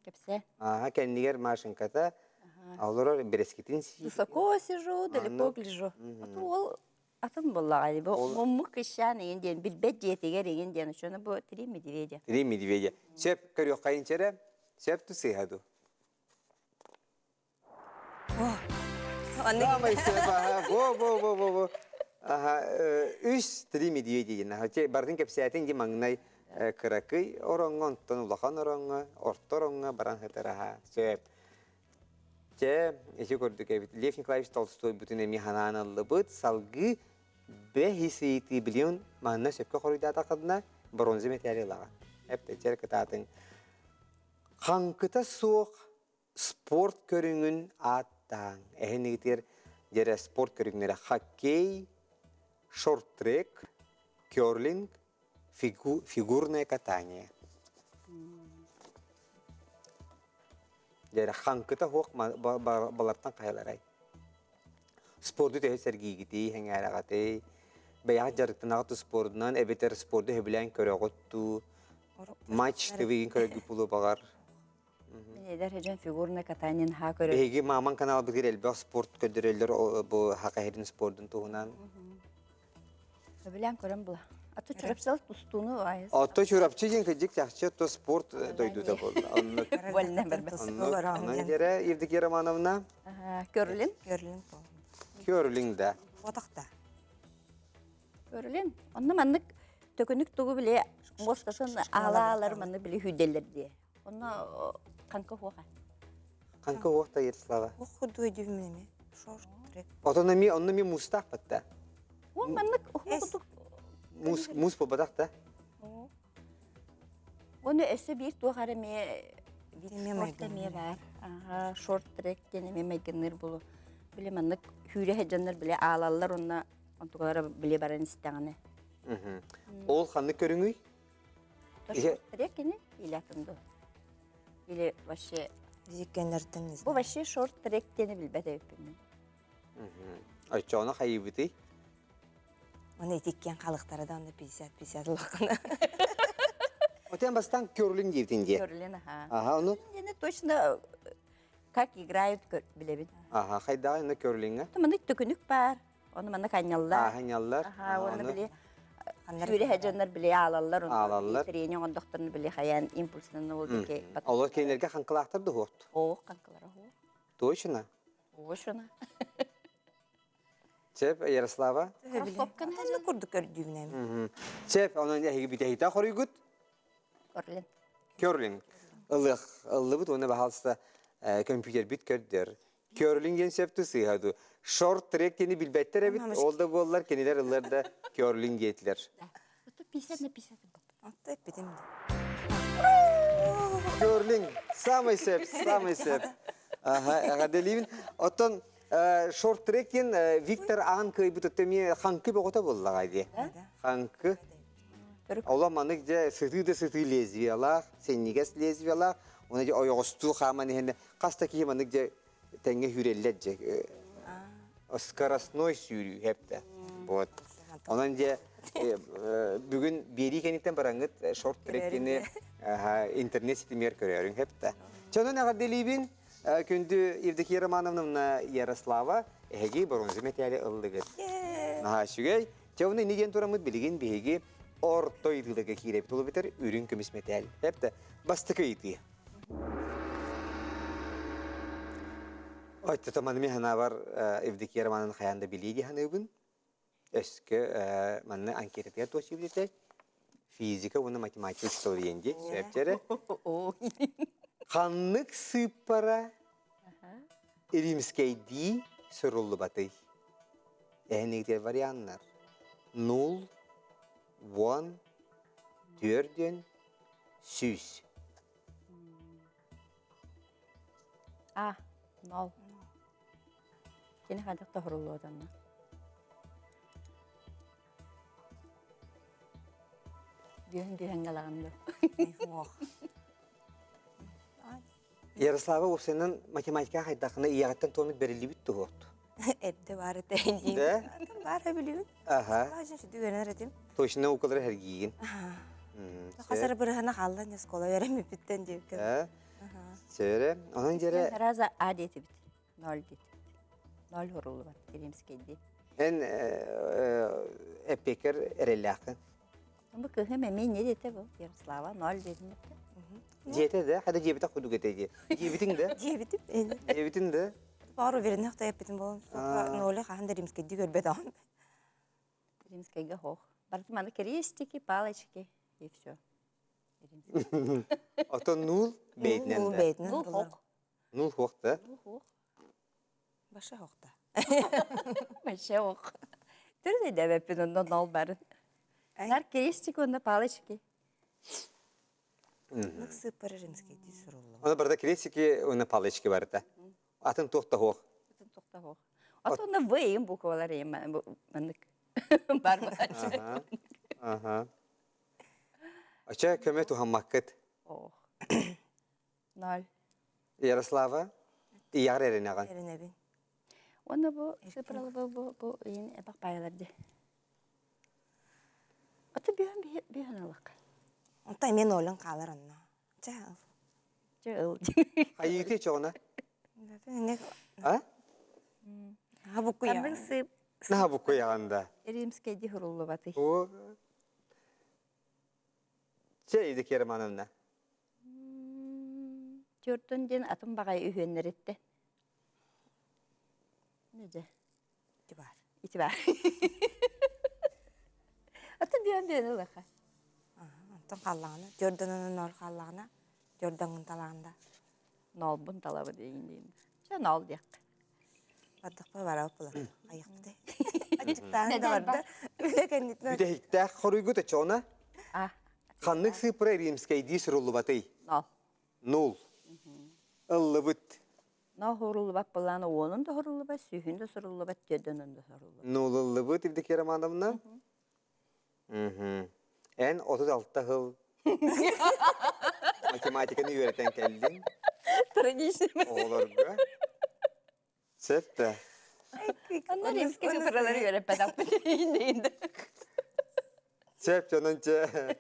Кэпсээ. Ааха кэннигэр Машеньката олорор бэрэскитин сии. Высоко сижу, далеко гляжу. Ол атын буоллаҕа бу муммук кыщаан игин диэн билбэт дьиэтигэр игин диэн очону бу три медведя. Три медведя. Сөп көрүөххэйин чэрэ. Сөп ту сыыһа ду. Самый сөп аха. Во во во во во. Аха үс три медведя диэн. Аха бардын кэпсээтин ди маҥнай кыракый ороҥҥо, онтон улахан ороҥҥо, орто ороҥҥо баран сытар аха. Сөп. Чэ, ити курдук эбит. Лев Николаевич Толстой бүтүн эмиэ ханаан ыллыбыт. Салгыы бэһис ыйытыы билион манна сөпкө хоруйдаатаххытына бронза мэтээли ылаҕын. Эптэ кытаатыҥ. Хаҥкыта суох спорт көрүҥүн ааттааҥ. Эһинигитигэр дьэрэ спорт көрүҥнэрэ хоккей, шорт-трек, керлинг, фигурное катание. Дьэрэ хаҥкыта суох балартан хайаларай. Спорду төһө сэргиигитий, сэҥээрэҕитий, бэйэҕит дьарыктанаҕыт спордунан эбэтэр спорду сөбүлээн көрөҕүт дуу, матч ТВ-гин көрөргүт буолуо баҕар. Мин эдэр сылдьан фигурное катаниен ха көрөр. Биһиги мааман каналбытыгар элбэх спорт көрдөрөллөр бу Хака сирин спордун туһунан. Сөбүлээн көрөн була. Аты Чурапчы тустууну айыс. Ото Чурапчы диэн кырдьык чахчы то спорт дойдута буолла. Онно Вольно барбат. Онно дьэрэ Евдокия Романовна. Керлин. Керлин. Керлин да. Отақта. Керлин. Онно маннык төкүнүк тугу биле муостатын аалаалар манны биле хүйделлер дие. Онно ханка хуоха. Ханка хуохта Ярослава. Ох курдук өйдүүмүн эми. Шорт трек. Отон эми онно ми муустаах батта. Ол маннык курдук муус муус буолбатах да. Оны өссө биир туох эрэ эмиэ вид спорта эмиэ баар. Аха, шорт трек диэн эмиэ майгынныыр булу. Били маннык хүүрэ сылдьаннар били аалаллар уонна онтугалара били баран истэҕинэ. Ол ханнык көрүҥүй? Шорт трек ини или атын дуо? Или вообще Диккеннертен Бу вообще шорт трек диэни билбэт эбиппин мин. Оччоҕуна хайыыбытый? Оны итиккен халыктара да онно 50-50 лакына. Отен бастан керлинг диэбитин дии. Керлинг, аха. Аха, ону? Диэни точно как играют билэбин. Аха, хайдаҕа инна керлиҥҥа? Маннык төкүнүк баар. Ону маннык анньаллар. Аха, анньаллар. Аха, уонна били Сүүрэ дьоннор били аалаллар, Аалаллар. тренинг ондохторун били хайаан импульснан ол диэки. Олор кинилэргэ хаҥкылаахтар да уһуохт. Оох хаҥкылара уһуох. Точно? Точно. Чеп, Ярослава? Кроссовканы курдук көрдүүбүнэм. Чеп, онон эһиги бүтэһитэ хоруйгут? Керлинг. Керлинг. Ылых, ыллыбыт уонна баһаалыста компьютербит көрдөр. Керлинг диэн сөптү сыыһа ду. Шорт трек диэни билбэттэр эбит. Ол да буоллар кинилэр ыллар да керлинг диэтилэр. Это 50 на 50. Отто эппитим. Керлинг. Самый сөп, самый сөп. Ага, эҕэрдэлиибин. Оттон шорт трек диэн Виктор Аан кыайбыт өттө эмиэ хаҥкы бөҕөтө буоллаҕа дии. Хаҥкы. Оло маннык дьэ сытыы да сытыы лезвиялаах, синньигэс лезвиялаах, уонна дьэ ойоҕостуу хааман иһэн хас да киһи маннык дьэ тэҥҥэ сүүрэллэр дьэ скоростной сүүрүү хэптэ. Вот. Онон дьэ бүгүн биэрии кэнниттэн бараҥҥыт шорт треккини интернет ситимигэр көрөөрүҥ хэптэ. Чонон эҕэрдэлиибин күндү Евдокия Романовна Ярослава эһиги бронза мэтээли ыллыгыт. Наһаа үчүгэй. Чэ, уну инни диэн тураммыт билигин биһиги орто ыйытыыларга киирэбит. Ол эбэтэр үрүҥ көмүс мэтээл. Хэптэ бастакы ыйытыы. Оттото маны мин санаабар Евдокия Романовна хайаан да билии дии саныыбын. Өскө манна анкетатыгар туох билите физика уонна математика учуутала диэн дии сөпчөрө. Ханнык сыыппара римскэйдии суруллубатый? Эһинигитер варианнар. Нул, вон, түөрдүн, сүүс. А, нол. Кини хайдах тоһоруллуотанна? Бүһүн бүһүн галаҕын ду. Ярослава уопсайынан математика хайдахына ийэҕиттэн туомит бэриллибит туһуохту. Эрдэ баар этэ диин. Да? Баар билибин. Аха. Баажын сүдү үөрэнэр этим. Точно наукалары хэргиигин. Хасар бырыһана хаалла не оскуола үөрэммиппиттэн диэбиккэ. Сөре. Онон дьэрэ Раза А диэтибит. Ноль диэтибит. Ноль хоруллубат Римскийди. Эн эппекер эрэллээххин. Бу кыһым эмиэ не диэтэ бу Ярослава ноль диэтин Дьиэтэ да, хада дьиэбитэ кудук этэ дии. Дьиэбитиҥ да? Дьиэбитим. Дьиэбитин да? Баар уверенных да эппитим буолан, ноля хаһан да римскийди көрбөтөҕүм. Римскийгэ хоох. Барыта маны крестики, палочки и все. Отон нуул бэйтинэн да. Нуул хоох. Нуул хоох да? Нуул хоох. Баша хоохта. Баша ох. Түрде дәбәппин онно нол барын. Нар крестик онно палочки. Нык сыппары римский ди сурулла. Оны барда крестики онно палочки барда. Атын туохта хоох. Атын туохта хоох. Атын онно В им буквалар им маннык. Бар бар. Ага. Ача көмө тухаммаккыт. Ох. Ноль. Ярослава, ияр эренеҕин. Эренебин. Уонна бу цифралы бу бу бу ыйын эбэх баайалар ди. Аты биһэн биһэн алак. Онта мен олын хаалар онно. Чэ ыл. Чэ ыл. Хайыты чоҕуна? А? Хабуккуя. Ханнык сып. Наха буккуяҕанда. Римскэй ди хуруллубаты. О. Чэ, Евдокия Романовна. Төртөн диэн атын баҕайы үһүөннэриттэн. Дьэ. Ити баар. Ити баар. Атын биэн биэн ылаха. Онтон хааллаҕына, Дьордонунан нол хааллаҕына, Дьордоҥҥун талаҕында. Нолбун талабы дейин дейин. Чэ нол диэххэ. Бардахпа барабыт буолар. Айахпытай. Аччыктаан да барда. Үлэ кэнниттэн. Бүтэһиктээх хоруйгут очоҕуна? А. Ханнык сыыппара римскэйдии суруллубатый? Нол. Нул. Ыллыбыт. Но хоруллубат былаана уонун да хоруллубат, сүүһүн да суруллубат, төрдөнөн да суруллубат. Нулыллыбыт Евдокия Романовна. Эн 36 сыл математиканы үөрэтэн кэллиҥ. Трагичный. Оҕолорго. Сөп да. Онно римскэй цифралары үөрэппэтэхпит иһин Сөп дьонун чэ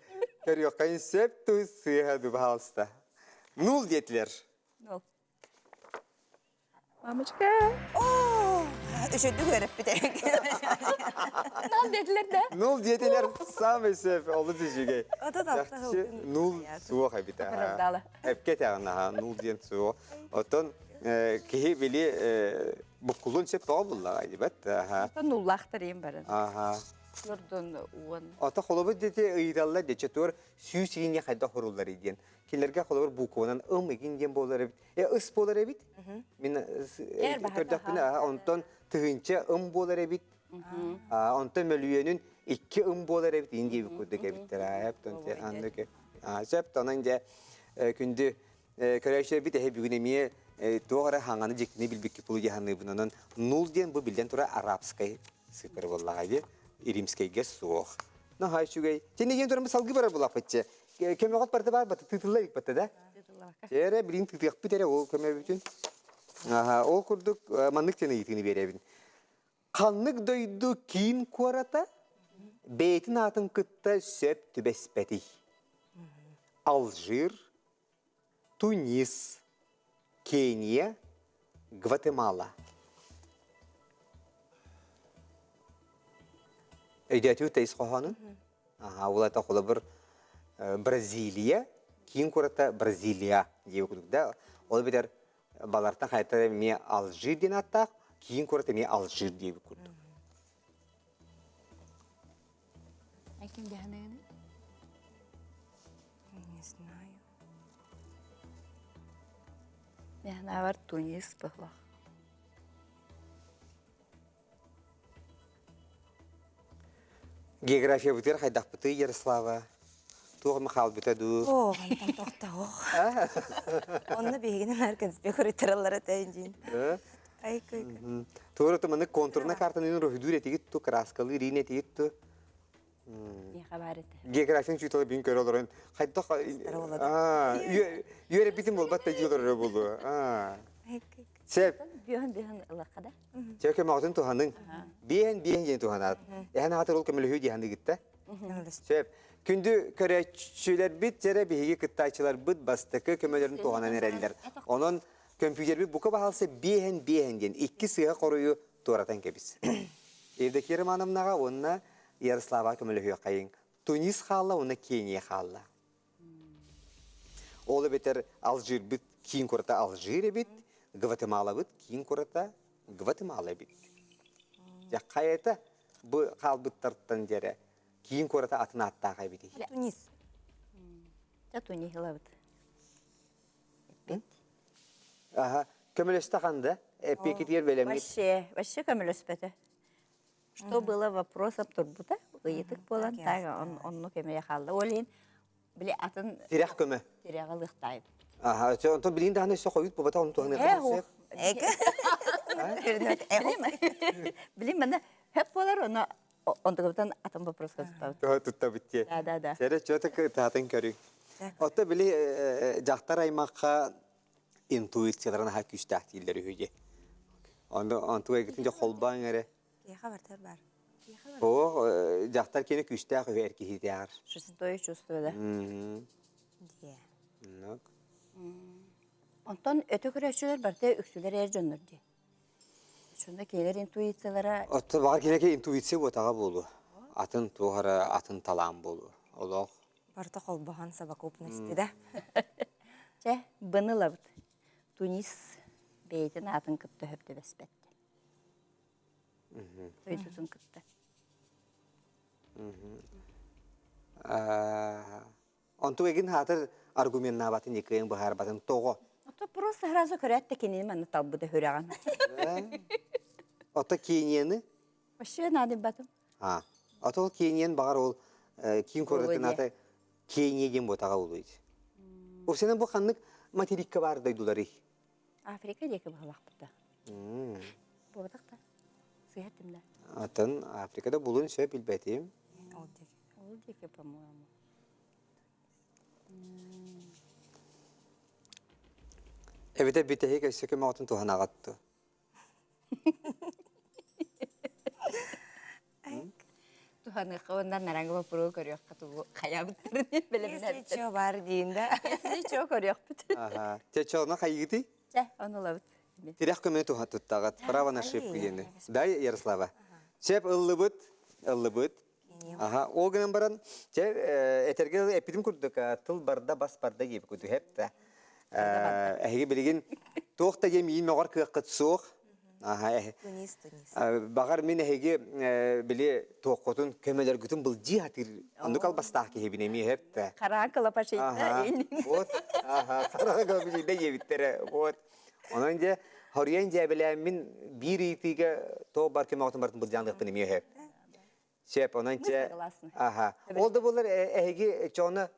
көрүөххэ сөп ту сыыһа ду пожалуйста. Нул диэтилэр. Нул. Мамочка. Оо, үчүгдүк үөрэппит Нул диэтилэр да? Нул диэтилэр самый сөп, олус үчүгэй. Чахчы нул суох эбит. Эпке тэҕин нул диэн суох. Оттон киһи били буккулун сөп тоҕо буллаҕа дибэт. Оттон нуллаахтар иим баран. Аха. Нордон уон. Ото холобур дети ыйыталлар дече туор сүүс игинге хайдах хоруллар диэн. Кинилэргэ холобур букванан ым игин диэн буолар эбит. Э ыс буолар эбит. Мин көрдөхпүнэ онтон тыһыынча ым буолар эбит. Онтон мөлүйүөнүн икки ым буолар эбит иин диэбит курдук эбиттэр. Аннык. Сөп онон дьэ күндү көрөөччүлэрбит эһи бүгүн эмиэ туох эрэ хаҥаны дьиктини билбикки пулу дьаһаныыбын. Онон нул диэн бу биллэн турар арабскай сыпыр буоллаҕа дии. Римскэйгэ суох. Наһаа үчүгэй. Тини диэн туран салгыы барар булаппытчы. Көмөҕөт барыта баар бата тыытылла илик бата да. Эрэ билин тыытыахпыт эрэ ол көмөбүтүн. Аха, ол курдук маннык тен ыйытыыны биэрэбин. Ханнык дойду киин куората бэйэтин аатын кытта сөп түбэспэтий? Алжир, Тунис, Кения, Гватемала. Өйдөөтүбүт да ис хоһоонун? Аха, ол это холобур Бразилия, киин куората Бразилия диэбит курдук да. Ол эбэтэр балартан хайта эмиэ Алжир диэн ааттаах, киин куорат эмиэ Алжир диэбит курдук. Ким дьаһаныгыный? Не знаю. Мехнавар Тунис быһлах. География бытыр хайдахпытый Ярослава? Туох махалбыта дуу? Оо, онтон тохтоох. Онно биһигини наар конспект көрүттэрэллэр этэ диин. Ай кый. Туора туманы контурна картаны рөхүдүүр этигит ту, краскалыыр иин этигит ту. Миэхэ баар этэ. Географияны чуутала бин көрө олорон хайдах үөрэ битин болбат да дии олорор буолуо. Ай кый. Сеп. Биэһэн биэһэн ылахха да. Чэ көмөҕүтүн туһаныҥ. Биэһэн биэһэн диэн туһанаат. Эһэн аҕатыр ол көмөлөһүү диэһэн ыгытта. Сөп. Күндү көрөөччүлэрбит дьэрэ биһиги кыттааччыларбыт бастакы көмөлөрүн туһанан эрэллэр. Онон көмпүүтэрбит бука баһалса биэһэн биэһэн диэн икки сыыһа хоруйу туоратан кэбис. Евдокия Романовнаҕа уонна Ярослава көмөлөһүөххэйиҥ. Тунис хаалла уонна Кения хаалла. Ол эбэтэр Алжирбыт киин куората Алжир эбит, Гватемалабыт киин куората Гватемала эбит. Дьэ хайата бу хаалбыттартан дьэрэ киин куората атын ааттаах эбитий? Тунис. Дьэ Тунис ылабыт. Аха, көмөлөстө ханда? Эппиэкитигэр бэлэмҥит. Вообще, вообще көмөлөспөтө. Что было вопросом турбута, ыйытык буолан так оннук эмиэ хаалла. Ол иһин били атын Тирэх көмө. Тирэҕи ылыахтаайбыт. Аха, онтон билигин даҕаны өссө хойут буолбата онтон Ээ, Билим мана хөп болар оны онтугабытан атын вопроска туттабыт. Туттабыт дии. Да, да, да. Сэрэ чөтө кытаатын көрүҥ. Отто били дьахтар аймахха интуицияларын аха күүстээх дииллэр үһү дии. Онно онтуга эгитин дьэ холбоон эрэ. Киэхэ бартар бар. Оо, дьахтар киэнэ күүстээх үһү эр киһитээҕэр. Шестое чувство да. Дие. Нок. Онтон өтө көрөөччүлэр барыта үксүлэр эр дьоннор дии. Шунда кинилэр интуициялара Отто баҕар кинигэ интуиция буотаҕа буолуо. Атын туох эрэ атын талаан буолуо. Олох Барыта холбоһон совокупности да. Чэ, быны ылабыт. Тунис бэйэтин аатын кытта сөп түбэспэт. Дойдутун кытта. Онтук эгин хаатыр аргуменнаабатын иккиэн быһаарбатын тоҕо? Ото просто сразу көрөөт да кинини манна талбыта хүрэҕин. Ото Кенияны? Вообще наадыйбатым. А, ото ол Кениян баҕар ол киин куоратын аты Кения диэн буотаҕа улуйт. Ол бу ханнык материкка баар дойдуларый? Африка диэки баһылахпыта. Буотах да. Сыһа тимнэ. Атын Африкада булун сөп билбэтим. Ол диэки. Ол диэки, по-моему. Эбэтэр бүтэһик өссө көмөҕүтүн туһанаҕыт дуо? Туһаныахха уонна нараҥы боппуруоһу көрүөххэ тугу хайаабыттарын бэлэмнээбиттэр. Если чё бар диин да. Если чё көрүөхпүт. Аха. Чэ, чоно хайыгытый? Чэ, ону ылабыт. Тирэх көмө туһа туттаҕыт. Право на ошибку диэни. Да, Ярослава? Сөп ыллыбыт, ыллыбыт. Аха, ол гынан баран, чэ, этэргэ эппитим курдук, тыл барда, бас барда диэбит курдук, эп да. Эһиги билигин туох да диэн миин мөҕөр кыаххыт суох. Аха, Тунис, Тунис. Баҕар мин эһиги били туоххутун көмөлөргүтүн былдьыы хатыыр оннук албастаах киһибин эмиэ эп да. Хараан кылапачыйда. Вот, аха, хараан кылапачыйда диэбиттэрэ. Вот. Онон дьэ, хоруйан дьээбэлээммин биир ыйытыыга туох бар көмөҕүтүн барытын былдьаан эмиэ сөп. Сөп, онон чэ, аха. Ол да буоллар эһиги чоно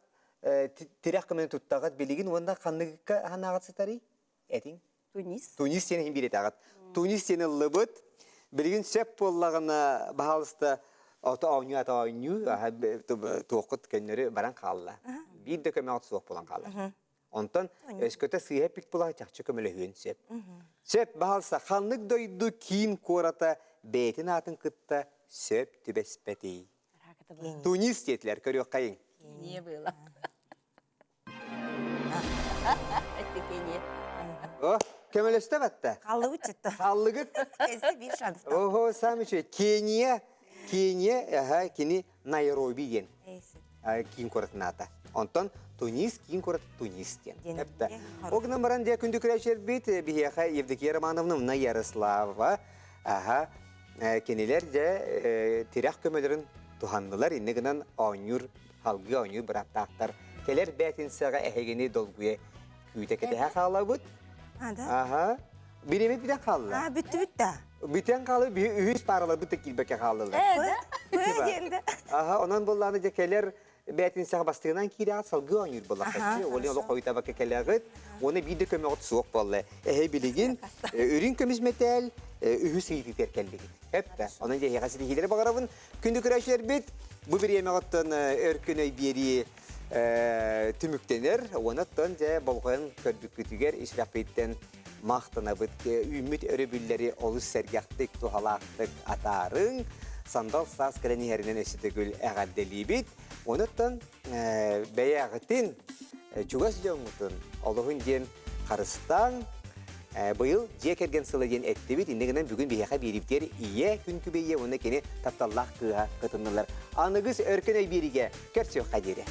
тирэх көмөнү туттаҕыт билигин уонна ханныгыкка ханаҕыт сытарый? Этиҥ. Тунис. Тунис диэн иһин биир Тунис диэн ыллыбыт. Билигин сөп буоллаҕына, баһаалыста, ото оонньуу ата оонньуу, туоххут көннөрү баран хаалла. Биир да көмөҕүт суох буолан хаалар. Онтон өскөтө сыыһа эппит буоллаҕа чахчы көмөлөһүөн сөп. Сөп, баһаалыста, ханнык дойду киин куората бэйэтин аатын кытта сөп түбэспэтий? Тунис диэтилэр, көрүөххэйиҥ. Не было. О, көмөлөстө батта. Халлыбыт чытта. Халлыгыт. Эссе bir шанс. Ого, самый үчүгэй. Кения, Кения, аха, кини Найроби диэн киин куоратын аата. Онтон Тунис киин куорат Тунис диэн. Эппэ. Ол гынан баран дьэ күндү күрээччилэрбит биһиэхэ Евдокия Романовна Ярослава аха кинилэр дьэ тирэх көмөлөрүн туһаннылар инне гынан оонньуур халгыы оонньуур бырааптаахтар кэлэр бээтинсэҕэ эһигини долгуйа күүтэ кэтэһэ хаалабыт. Аха. Бириэмэ бүтэн хаалла. А, бүттү бүттэ. Бүтэн хаалла, үһүс паараларбыт да киирбэккэ хааллылар. Ээ, Аха, онон буоллааны дьэ кэлэр бээтинсэҕэ бастыгынан киирэҕит салгыы оонньуур буоллахха. Ол олох хойутабакка кэлэҕит. Уонна биир да көмөҕүт суох буолла. Эһэ билигин үрүҥ көмүс мэтээл үһүс ыйытыытыгар кэллигит. Эптэ. Онон дьэ эһиэхэ ситиһиилэри баҕарабын. Күндү көрөөччүлэрбит, бу бириэмэҕиттэн өркөн өй биэрии түмүктэнэр. Уонна оттон дьэ болҕойон көрбүккүтүгэр ис сүрэхпититтэн. махтанабыт. Үүммүт өрөбүллэри олус сэргэхтик, туһалаахтык атаарыҥ. Сандал саас кэлэн иһэринэн өссө төгүл эҕэрдэлиибит. Онуттан бэйэҕитин, чугас дьоҥҥутун олуһун диэн харыстааҥ. Быйыл дьиэ кэргэн сыла диэн эттибит. Инньэ гынан бүгүн биһиэхэ биэрибитигэр ийэ күн күбэйэ уонна кини тапталлаах кыыһа кытыннылар. Аныгыс өркөн өй биэриигэ көрсүөххэ диэри.